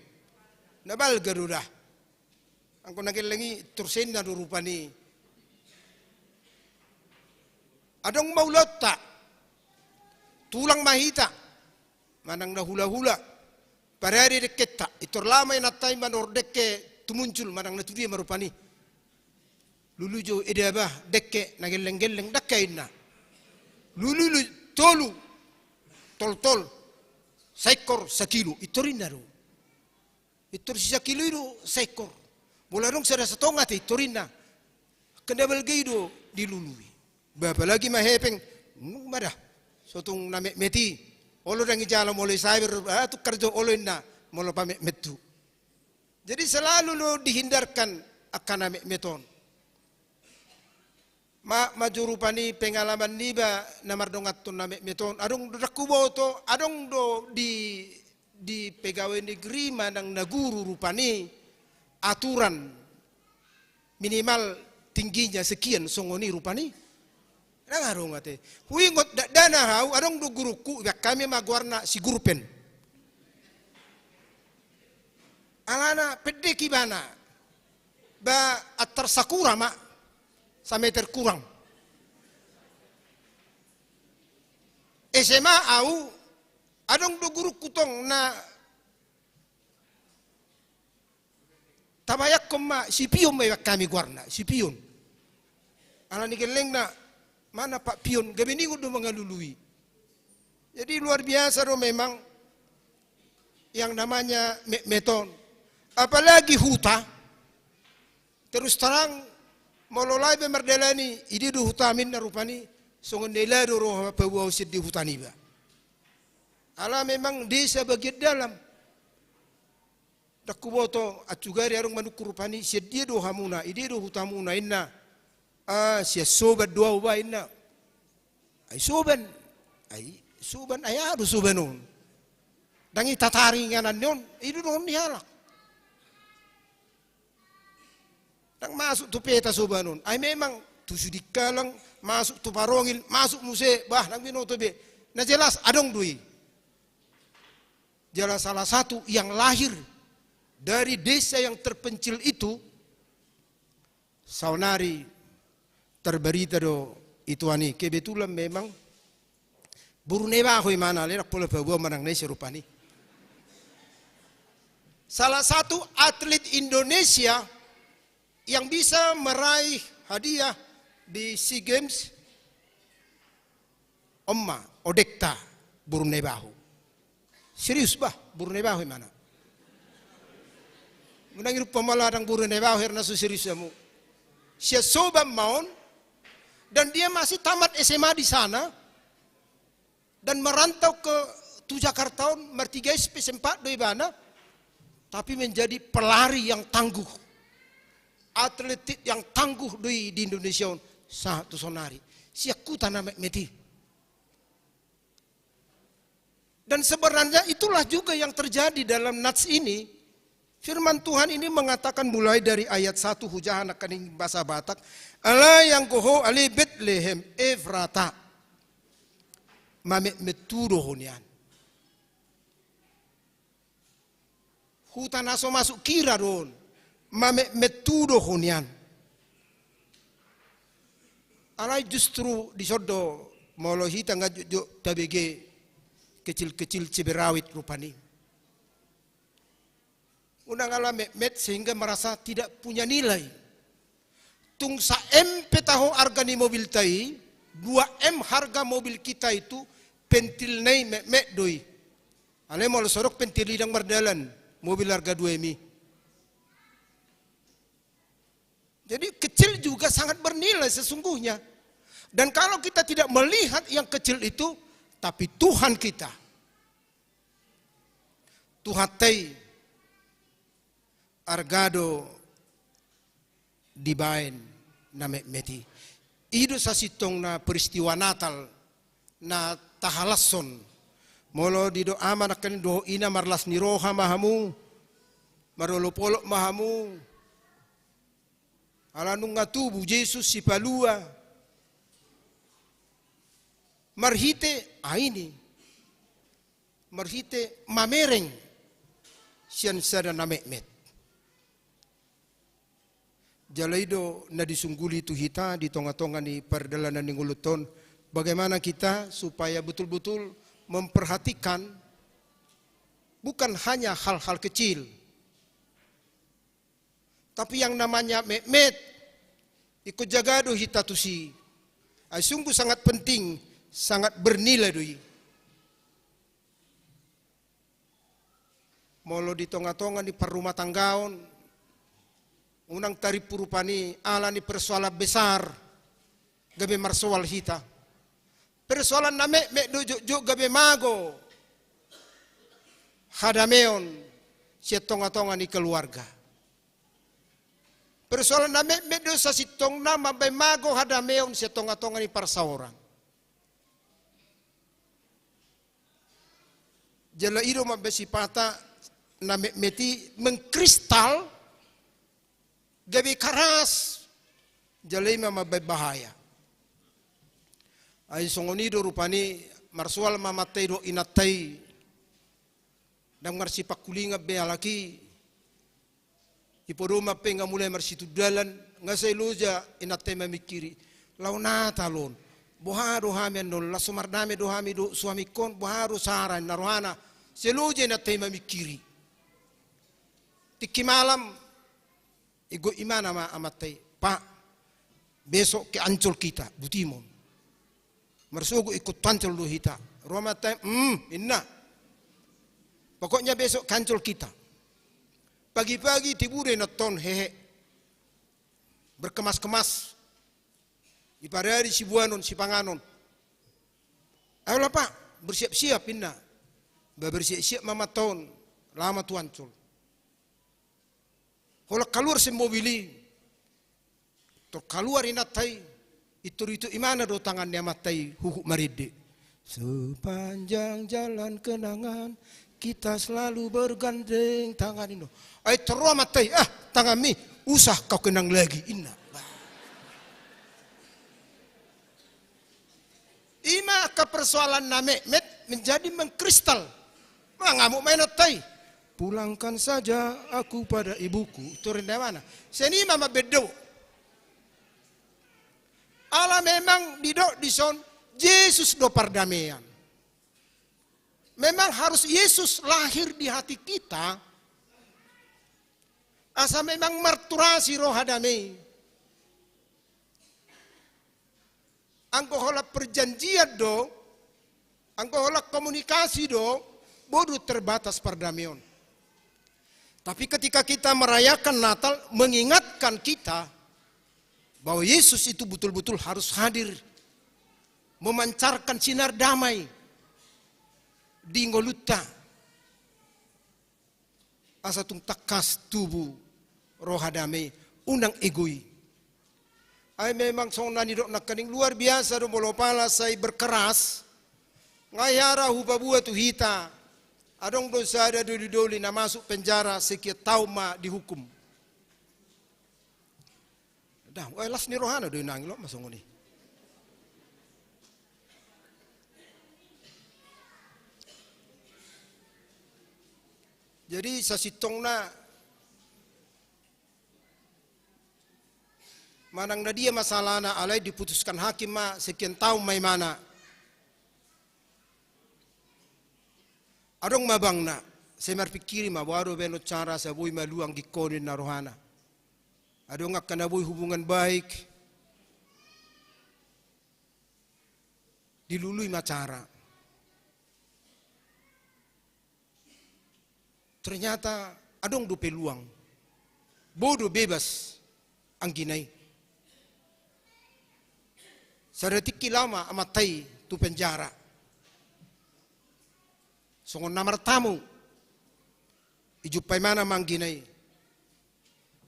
Na balga do da. Anggo na gelleng i torsenna do rupani. Adong ma ulaonta. Tulang ma hita. Manang na hula-hula. Parade dekkenta. Pintor laho ma inanta i manuhor dekke tu munjul manang na tu dia ma rupani. Lului jo eda bah, dekke na gelleng-gelleng, ndang hea inna. Lului, lului, tolu, toltol, saikor, sakilo, pintor inna do. Pintor si sakilo i do, saikor. Molo adong sada satonga te, pintor inna. Angka na balga i do dilului. Bah, apalagi ma hepeng, nunga ma da. Sotung na metmet i. Olo ndang dijalo molo i sae ber-, ah, tung karjo olo inna. Molo pametmet tu. Jadi selalu do dihindarkan angka na metmet on. Ma, ma jo rupani pengalaman niba na mardonganhon na metmet on. Adong do, ndang huboto, adong do di, di pegawai negeri manang na guru rupani aturan minimal tingginya sekian songon i rupani. Ndang adong ate. Huingot dakdanak au, adong do gurungku, ibaen hami ma goarna si Gurpen. Alana pendek ibana. Ba antar sakura ma, sameter kurang. S M A au, adong do gurungku tong na Tabayangkon ma, si Pion ma ibaen hami goarna, si Pion. Ala ni gellengna, mana Pak Pion, gabe ningot do mangalului. Jadi luar biasa do memang yang namanya metmet on. Apalagi huta, terus terang, molo lae be mardalani, i dia do hutami ninna rupani, songon na i lae do roha paboa sian dia huta niba. Ala memang desa bagian dalam. Ndang huboto, ansugari adong manungkun rupani, sian dia do hamuna, i dia do hutamuna, inna. Ah, sian Soban do au ba, inna. Ai Soban, ai Soban, ai aha do Soban on? Ndang i tatari inganan ni on, i do dohonon ni halak. Ndang masuk tu peta Soban on. Ai memang tu Sudingkalang, masuk tu Parongil, masuk muse, bah, ndang binoto be. Na jelas, adong do i. Jala salah satu yang lahir dari desa yang terpencil itu, saonari tarbarita do i tuan i. Kebetulan memang boru Naibaho imana, alai ndang pola paboa manang na ise rupani. Salah satu atlet Indonesia yang bisa meraih hadiah di SEA Games, on ma odekta boru Naibaho. Serius bah, boru Naibaho imana. Unang i rupa mala ndang boru Naibaho, hira na so serius hamu. Sian Soban ma on, Dan dia masih tamat S M A di sana dan merantau ke, tu Jakarta on, martiga S P S empat do ibana, tapi menjadi pelari yang tangguh, atletik yang tangguh do i di Indonesia on sahat tu sonari. Sian huta na metmet i. Dan sebenarnya itulah juga yang terjadi dalam nats ini. Firman Tuhan ini mengatakan mulai dari ayat satu, hujaha nangkaning bahasa Batak, ala ianggo ho ale Betlehem Efrata, mametmet tu do ho nian. Huta na so masuk kira do on, mametmet tu do ho nian. Alai justru dison do molo hita nga jotjot tabege kecil-kecil cabai rawit rupani. Unang ala metmet sehingga merasa tidak punya nilai. Tung sa-M pe taho arga ni mobilta i, dua M harga mobil kita itu, pentilna i metmet do i. Alai molo so adong pentil i ndang mardalan mobil arga dua M i. Jadi kecil juga sangat bernilai sesungguhnya. Dan kalau kita tidak melihat yang kecil itu, tapi Tuhan kita, Tuhanta i, arga do dibaen na metmet i. I do sasintongna peristiwa Natal na tahalashon. Molo didok ama nangkaning dohot ina, marlas ni roha ma hamu, marolopolop ma hamu, ala nunga tubu Jesus Sipalua. Marhite, ah, ini, marhite mamereng sian sada na metmet. Jala i do na disungguli tu hita di tonga-tonga ni pardalanan ni ngolunta on, bagaimana kita supaya betul-betul memperhatikan bukan hanya hal-hal kecil, tapi yang namanya metmet, ingkon jaga do hita tusi. Ai sungguh sangat penting, sangat bernilai do i. Molo di tonga-tonga ni parrumatanggaon, unang tarimpu rupani ala ni persoalan besar gabe marsoal hita. Persoalan na metmet do jotjot gabe mago hadameon sian tonga-tonga ni keluarga. Persoalan na metmet do sasintongna mambaen mago hadameon sian tonga-tonga ni parsaoran. Jala i do mambaen sipata na metmet i mengkristal, gabe karas, jala i ma mambaen bahaya. Ai songon i do rupani, marsoal ma amanta i dohot inanta i, ndang marsipangkulingan be halak i. Dipodomi pe nga mulai marsitundalan, nga sai loja inanta i mamingkiri. Laho Natal on, boha do hami annon, laos so mardame do hami dohot suamingkon, boha do sara ninna rohana. Sai loja inanta i mamingkiri. Tingki malam, igot imana ma amanta i, "Pak, besok ke Ancol kita, butimon. Marsogot ingkon tu Ancol do hita." Ro amanta i, "Hmm," ninna. "Pokoknya besok ke Ancol kita." Pagi-pagi tibu do inanta on, hehe. Berkemas-kemas. Diparadi sibuanon, sipanganon. "Ayolah, Pak, bersiap-siap," ninna. Ba bersiap-siap ma amanta on, laho ma tu Ancol. Holan kaluar sian mobil i. Tor kaluar inanta i, itur-itur imana do tangan ni amanta i huhut marende. "Sepanjang jalan kenangan, kita selalu bergandeng tangan," ninna. Ai tor ro amanta i, "Ah, tanganmi, usah kau kenang lagi," ninna. I ma angka persoalan na metmet menjadi mengkristal. Mangamuk ma inanta i. "Pulangkan saja aku pada ibuku." Tor ninna imana. Sian i ma mambaen do. Ala memang didok dison, Jesus do pardamean. Memang harus Yesus lahir di hati kita, asa memang marturasi roha dame i. Anggo holan perjanjian do, anggo holan komunikasi do, bodo terbatas pardameon. Tapi ketika kita merayakan Natal, mengingatkan kita bahwa Yesus itu betul-betul harus hadir memancarkan sinar damai di ngolunta. Asa tung tangkas tubu roha dame, unang egois. Ai memang songon na nidok nangkaning, luar biasa do molo pala sai berkeras, nga hea ra hupaboa tu hita, adong do sada doli-doli na masuk penjara sekian tahun ma dihukum. Dah, eh, las ni rohana do inang i, lo ma songon i. Jadi sasintongna manang na dia masalahna, alai diputuskan hakim ma sekian tahun ma imana. Adong ma abangna, sai marpingkiri ma, boha do baenon cara asa boi maluang gingko ninna rohana. Adong angka na boi hubungan baik, dilului ma cara. Ternyata adong do peluang. Boi do bebas anggina i. Sada tingki laho ma amanta i tu penjara. Songon na martamu, dijumpa imana ma anggina i.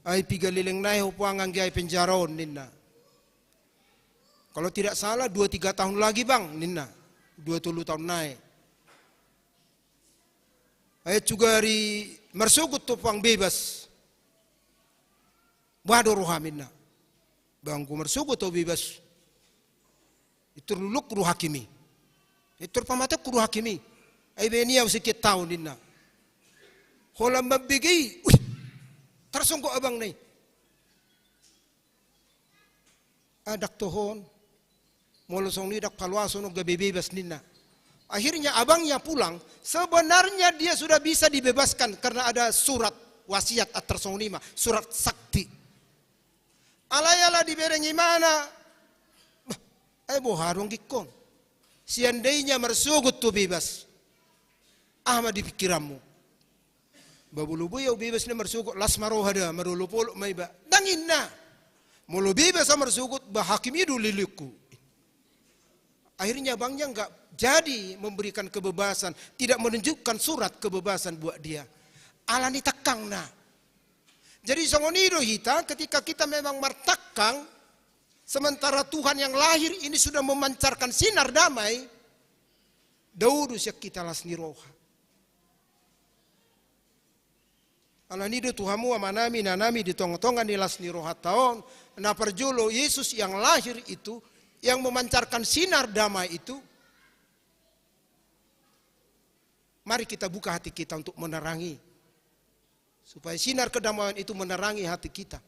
Ai piga leleng nai ho puang anggi ai penjara on ninna. Kalau tidak salah dua tiga tahun lagi bang ninna. Dua tolu tahun nai. Ai sugari marsogot ho puang bebas. Boha do roham ninna. Bang, anggo marsogot ho bebas, pintor luluanku do hakim i. Pintor pamateonku do hakim i. Ai baen i au sekian tahun ninna. Holan mambege i, uih, tarsonggot abangna i. Ah, ndang toho on. Molo songon i ndang paloason on, gabe bebas ninna. Akhirnya abangnya pulang, sebenarnya dia sudah bisa dibebaskan karena ada surat wasiat, ah, tarsongon i ma, surat sakti. Alai ala dibereng imana, bah, ai boha do anggingkon. Seandainya marsogot ho bebas, aha ma di pikiranmu? Bah, molo boi au bebas ninna, marsogot, las ma roha da, marolopolop ma iba. Ndang ninna. Molo bebas au marsogot, bah, hakim i do lelengku. Akhirnya abangnya nggak jadi memberikan kebebasan, tidak menunjukkan surat kebebasan buat dia. Ala ni tangkangna. Jadi songon i do hita, ketika kita memang martangkang, sementara Tuhan yang lahir ini sudah memancarkan sinar damai, dao do sian hita las ni roha. Ala ni do tu hamu amanami, inanami, di tongatonga ni las ni rohanta on, na parjolo Yesus yang lahir itu, yang memancarkan sinar damai itu, mari kita buka hati kita untuk menerangi. Supaya sinar kedamaian itu menerangi hati kita.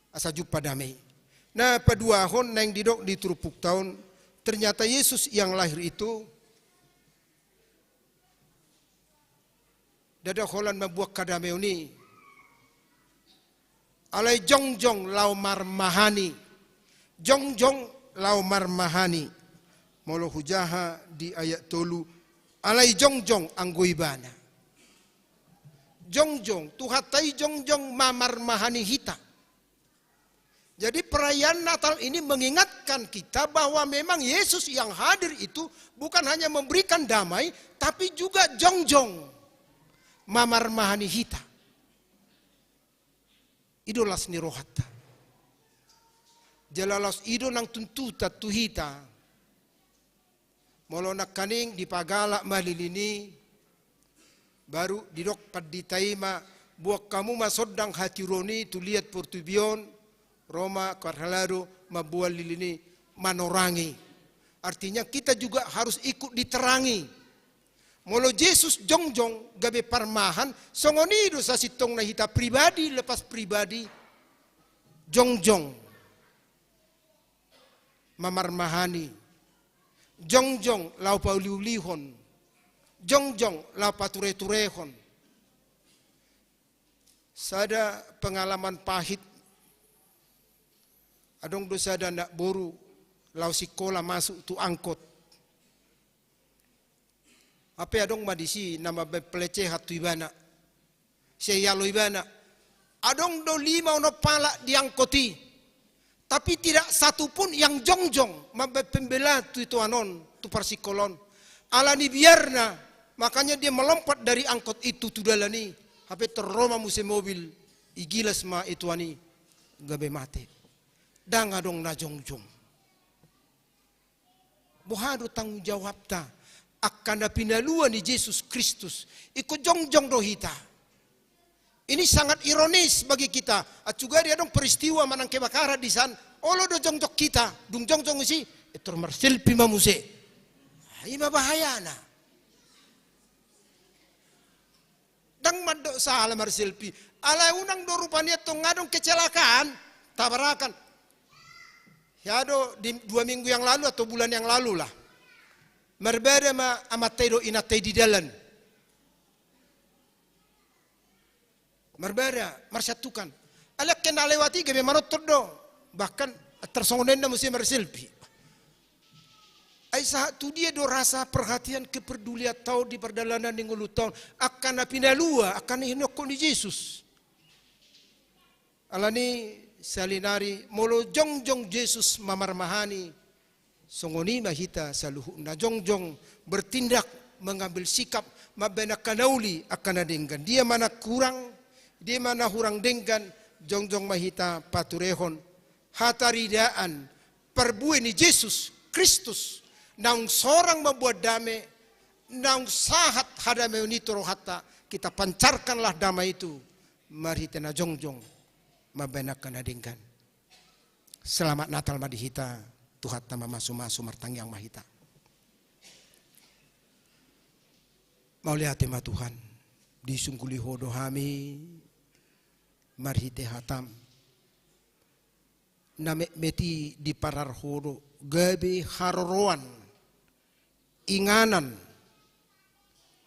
Asa jumpa damai. Na paduahon naeng didok di turpukta on, ternyata Yesus yang lahir itu ndada holan mambuat hadamaion i. Alai jongjong laho marmahani. Jongjong laho marmahani. Molo hujaha di ayat tolu, alai jongjong anggo ibana. Jongjong, Tuhanta i jongjong mamarmahani hita. Jadi perayaan Natal ini mengingatkan kita bahwa memang Yesus yang hadir itu bukan hanya memberikan damai, tapi juga jongjong mamarmahani hita. I do las ni rohanta. Jala laos i do nang tuntutan tu hita. Molo nangkaning dipagalak ma lilin i, baru didok pandita i ma, boan hamu ma sondang hatiuron i tu liat portibi on, ro ma parhalado mamboan lilin i, manorangi. Artinya kita juga harus ikut diterangi. Molo Jesus jongjong gabe parmahan, songon i do sasintongna hita pribadi lepas pribadi jongjong mamarmahani, jongjong laho pauliulihon, jongjong laho patureturehon. Sada pengalaman pahit, adong do sada anak boru laho sikola masuk tu angkot. Hape adong ma disi na mambaen pelecehan tu ibana. Sai ialo ibana, Adong do lima onom halak di angkot i. Tapi tidak satu pun yang jongjong mambaen pembela tu ituan on, tu parsingkol on. Alani biarna, makanya dia melompat dari angkot itu tu dalan i. Hape tor ro ma muse mobil, igilas ma ituan i, gabe mate. Ndang adong na jongjong. Boha do tanggung jawabta angka na pinalua ni Jesus Kristus? Ingkon jongjong do hita. Ini sangat ironis bagi kita. Acuga dia adong peristiwa manang kebakaran di san, olo do jongjong hita, dung jongjong isi, eh, tor marselfie ma muse. Ah, i ma bahayana. Ndang mandok sala marselfie. Alai unang do rupani antong adong kecelakaan, tabrakan. Ya do, di dua minggu yang lalu atau bulan yang lalu lah. Marbada ma amanta i dohot inanta i di dalan. Marbada, marsiantukan. Alai angka na lewat i gabe manonton do. Bahkan tarsongon na muse marselfie. Ai sahat tu dia do rasa perhatian, kepedulianta on di pardalanan ni ngolunta on? Angka na pinalua, angka na hinophop ni Jesus. Alani sahali nari molo jongjong Jesus mamarmahani, songon i ma hita saluhutna, jongjong bertindak, mengambil sikap, mambaen angka na uli, angka na denggan. Dia ma na hurang, dia ma na hurang denggan, jongjong ma hita paturehon hataridaan, parbue ni Jesus Kristus, naung sorang mambuat dame, naung sahat hadameon i tu rohanta, kita pancarkanlah damai itu marhite na jongjong mambaen angka na denggan. Selamat Natal ma di hita, Tuhanta mamasumasu, martangiang ma hita. Mauliate ma Tuhan, disungguli Ho do hami marhite hataM. Na metmet i diparar Ho do gabe haroroan, inganan,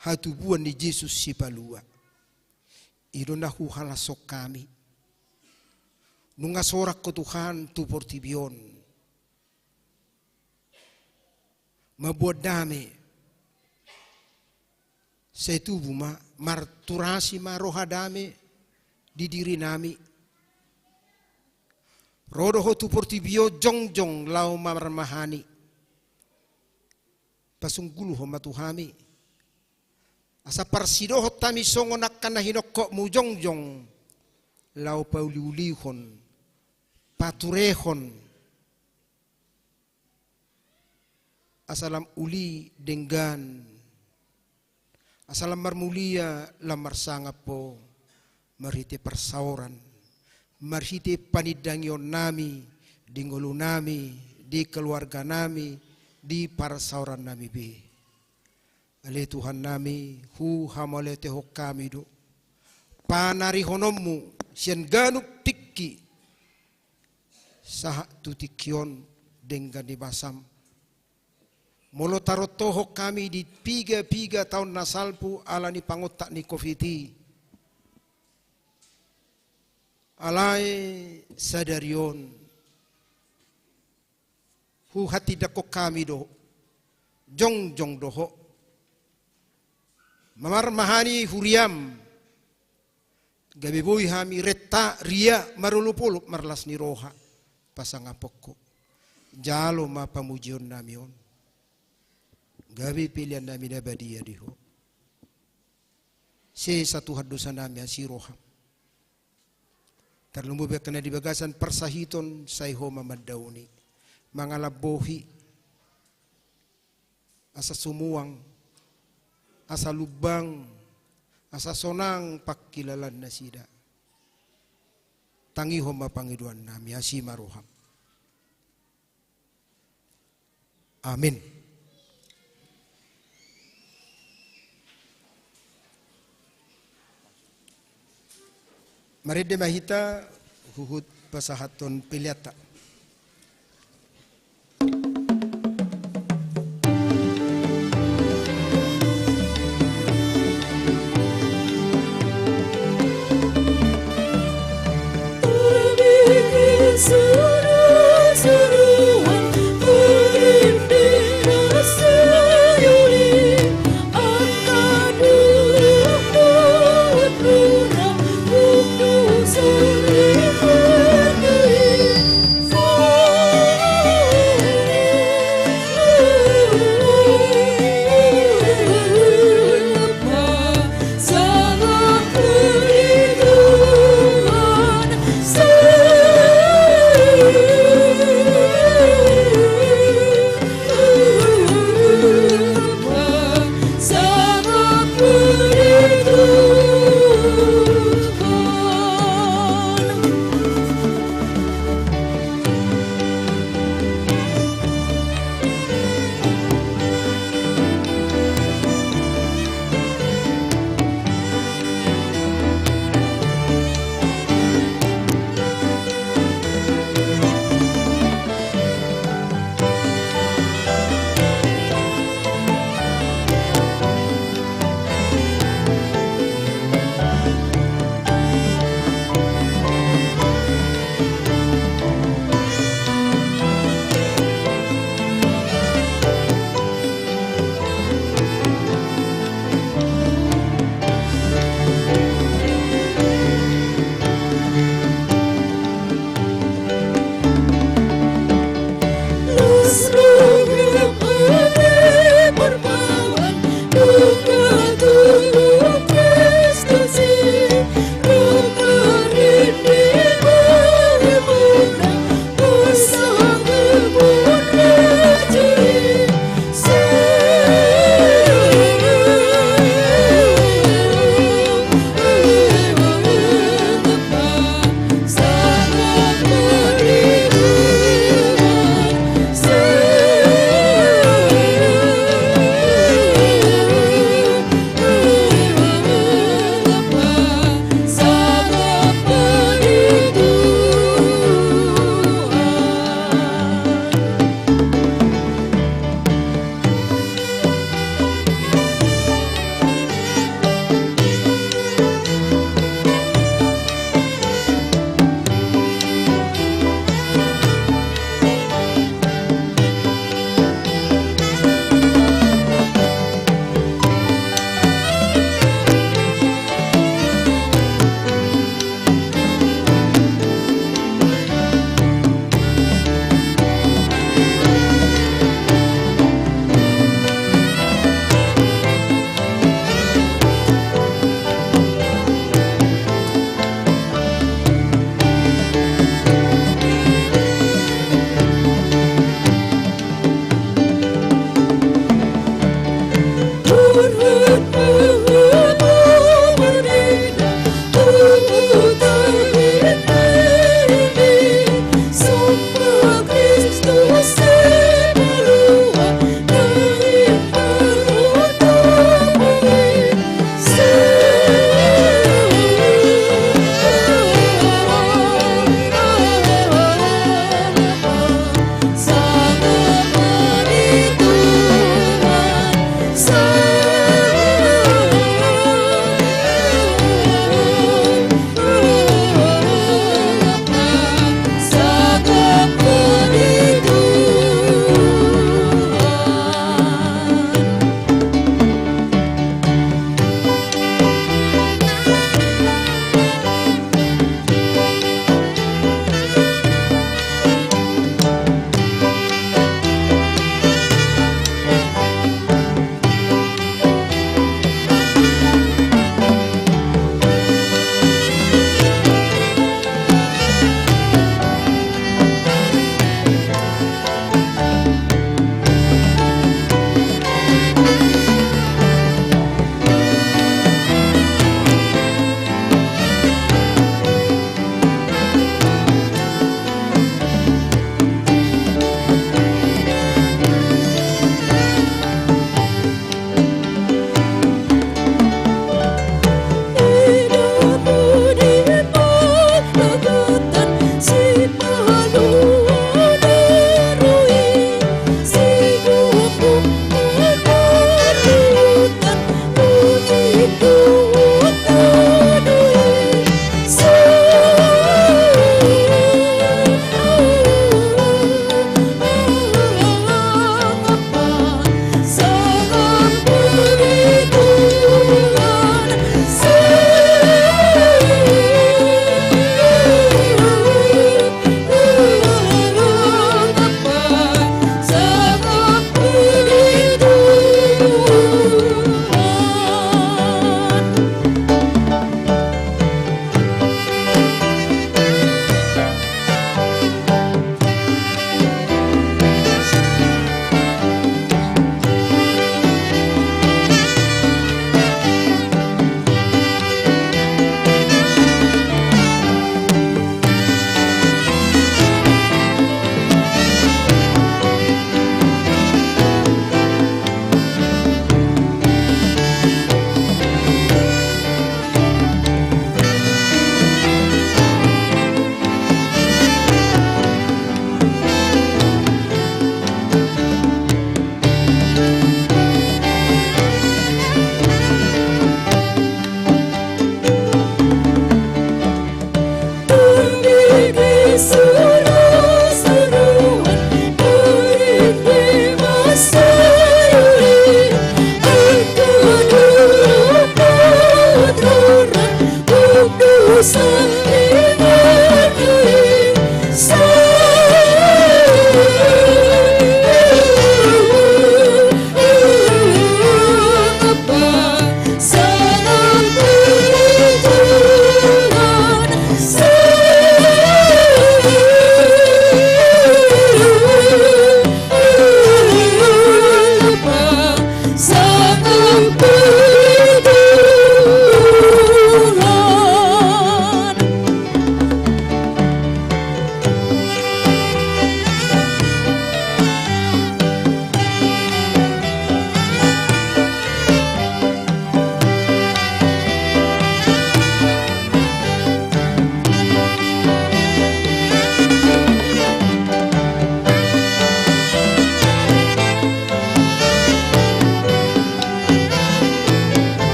hatubuan ni Jesus Sipalua. I do na huhalashon hami. Nunga sorang Ho Tuhan tu portibi on, mambuat dame. Sai tubu ma, marturasi ma roha dame di dirinami. Ro do Ho tu portibi on jongjong laho mamarmahani. Pasunggulhon ma tu hami, asa parsidohot hami songon angka na hinophopMu jongjong, laho pauliulihon, paturehon, asa lam uli denggan, asa lam marmulia, lam marsangap Ho, marhite parsaoran, marhite panindangionnami di ngolunami, di keluarganami, di parsaorannami be. Ale Tuhannami, huhamauliatehon hami do panarihononMu sian ganup tingki sahat tu tingki on denggan ni basaM. Molo tarontohon hami di piga-piga taon na salpu alani pangontak ni covid i, alai sadari on huhatindangkon hami do, jongjong do Ho. Mamarmahani huriaM, gabe boi hami renta ria marolopolop marlas ni roha, pasangapon Ho. Jalo ma pamujionnami on, gabe peleannami na badia di Ho. Sesa Tuhan dosanami, asi rohaM. Tarlumobi angka na di bagasan parsahiton, sai Ho ma mandaoni, mangalambohi, asa sumuang, asa lumbang, asa sonang pangkilalaan nasida. Tangihon ma pangidoannami, asi ma rohaM. Amin. Marende ma hita huhut pasahathon peleanta.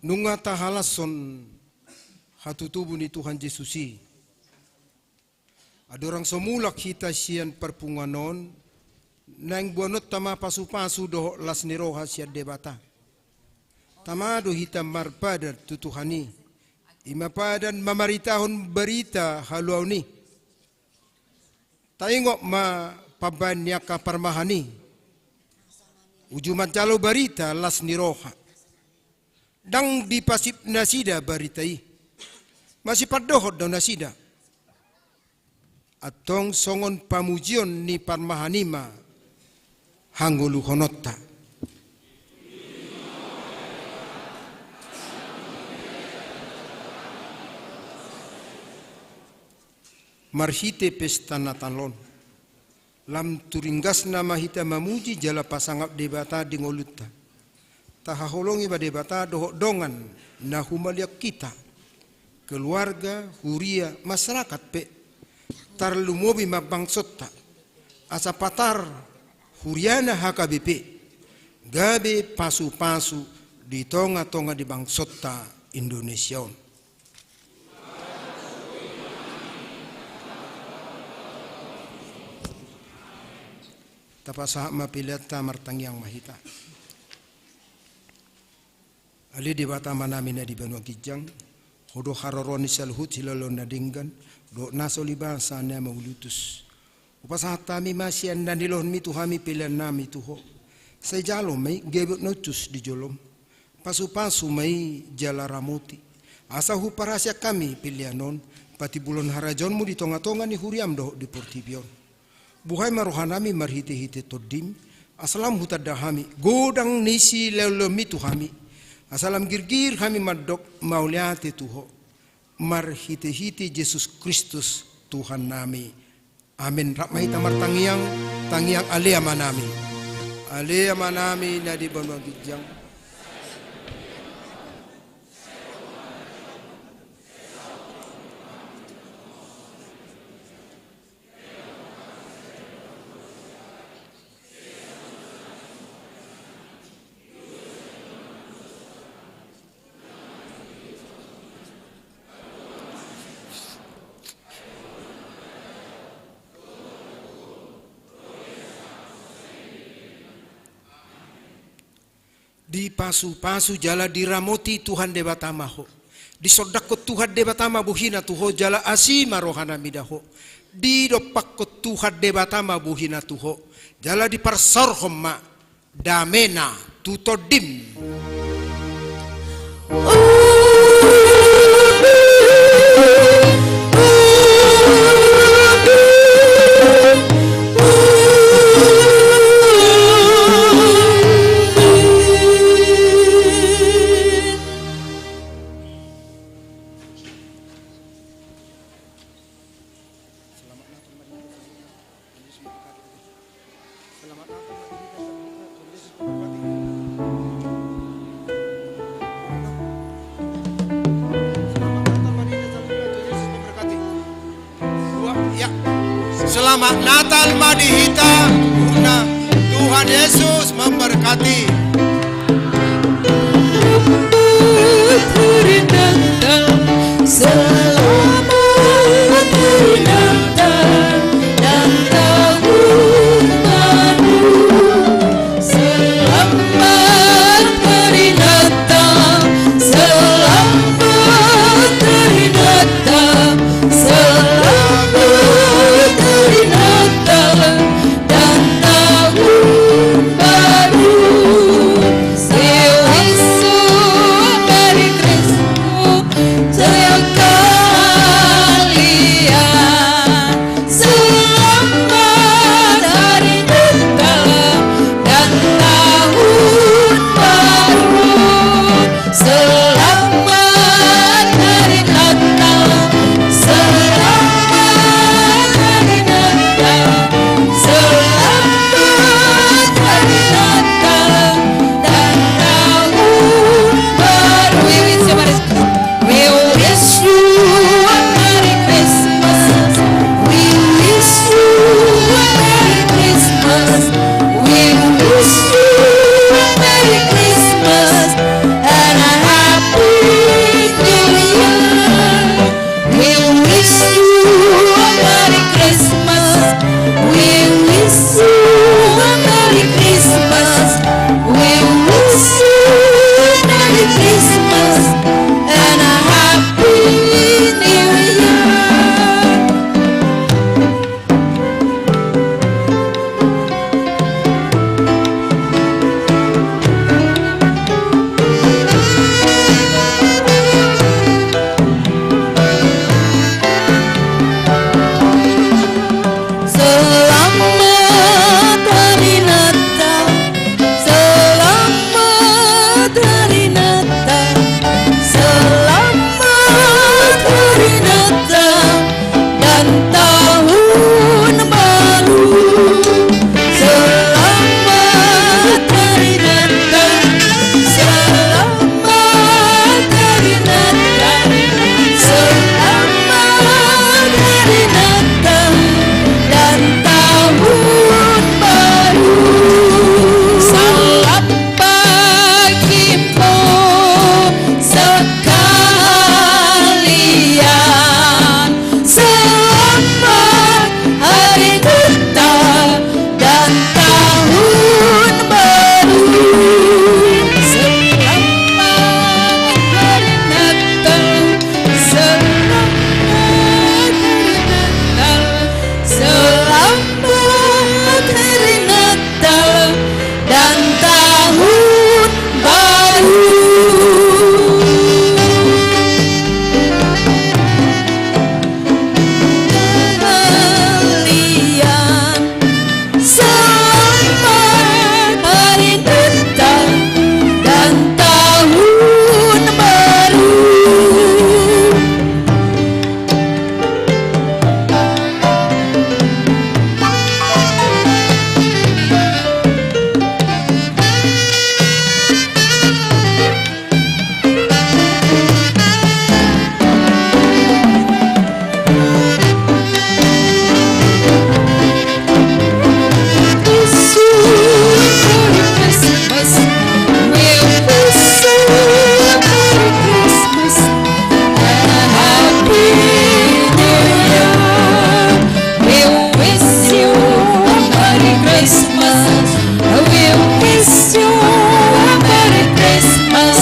Nunga tahalashon hatutubu ni Tuhan Jesus i. Andorang so mulak hita sian parpunguan on, naeng boanonta ma pasupasu dohot las ni roha sian Debata. Tama do hita marpadan tu Tuhan i. I ma padan mamaritahon barita haluaon i. Taingot ma pambaen ni angka parmahan i. Uju manjalo barita las ni roha. Ndang dipasip nasida barita i. Masipandohot do nasida. Antong songon pamujion ni parmahan i ma hangoluhononta. Marhite pesta Natal on. Lam turinggasna ma hita mamuji jala pasangap Debata di ngolunta. Tahaholongi ma Debata dohot dongan na humaliang hita, keluarga, huria, masyarakat pe. Tarlumobi ma bangsonta. Asa patar huriana H K B P gabe pasupasu di tongatonga ni bangsonta Indonesia on. Tapasahat ma peleanta, martangiang ma hita. Ale Debata Amanami na di banua ginjang, Ho do haroroan ni saluhut siloloan na denggan, dohot na so libasa na mauliutus. Hupasahat hami ma sian na nilehonMi tu hami peleannami tu Ho. Sai jalo ma i gabe na hushus di joloM. Pasupasu ma i jala ramoti. Asa huparhaseang hami pelean on, patimbulhon harajaonMu di tongatonga ni huriaM dohot di portibi on. Buhai ma rohanami marhitehite TondiM, asa lam hutanda hami godang ni silehonlehonMi tu hami. Asa lam girgir hami mandok mauliate tu Ho. Marhitehite Jesus Kristus Tuhannami. Amen. Rap ma hita martangiang, tangiang Ale Amanami. Ale Amanami na di banua ginjang. Dipasupasu jala diramoti Tuhan Debata ma ho. Disondangkon Tuhan Debata ma bohiNa tu ho jala asi ma rohaNa mida ho. Didompakkon Tuhan Debata ma bohiNa tu ho jala diparsaorhon ma dameNa tu tondim. Selamat Natal ma di hita.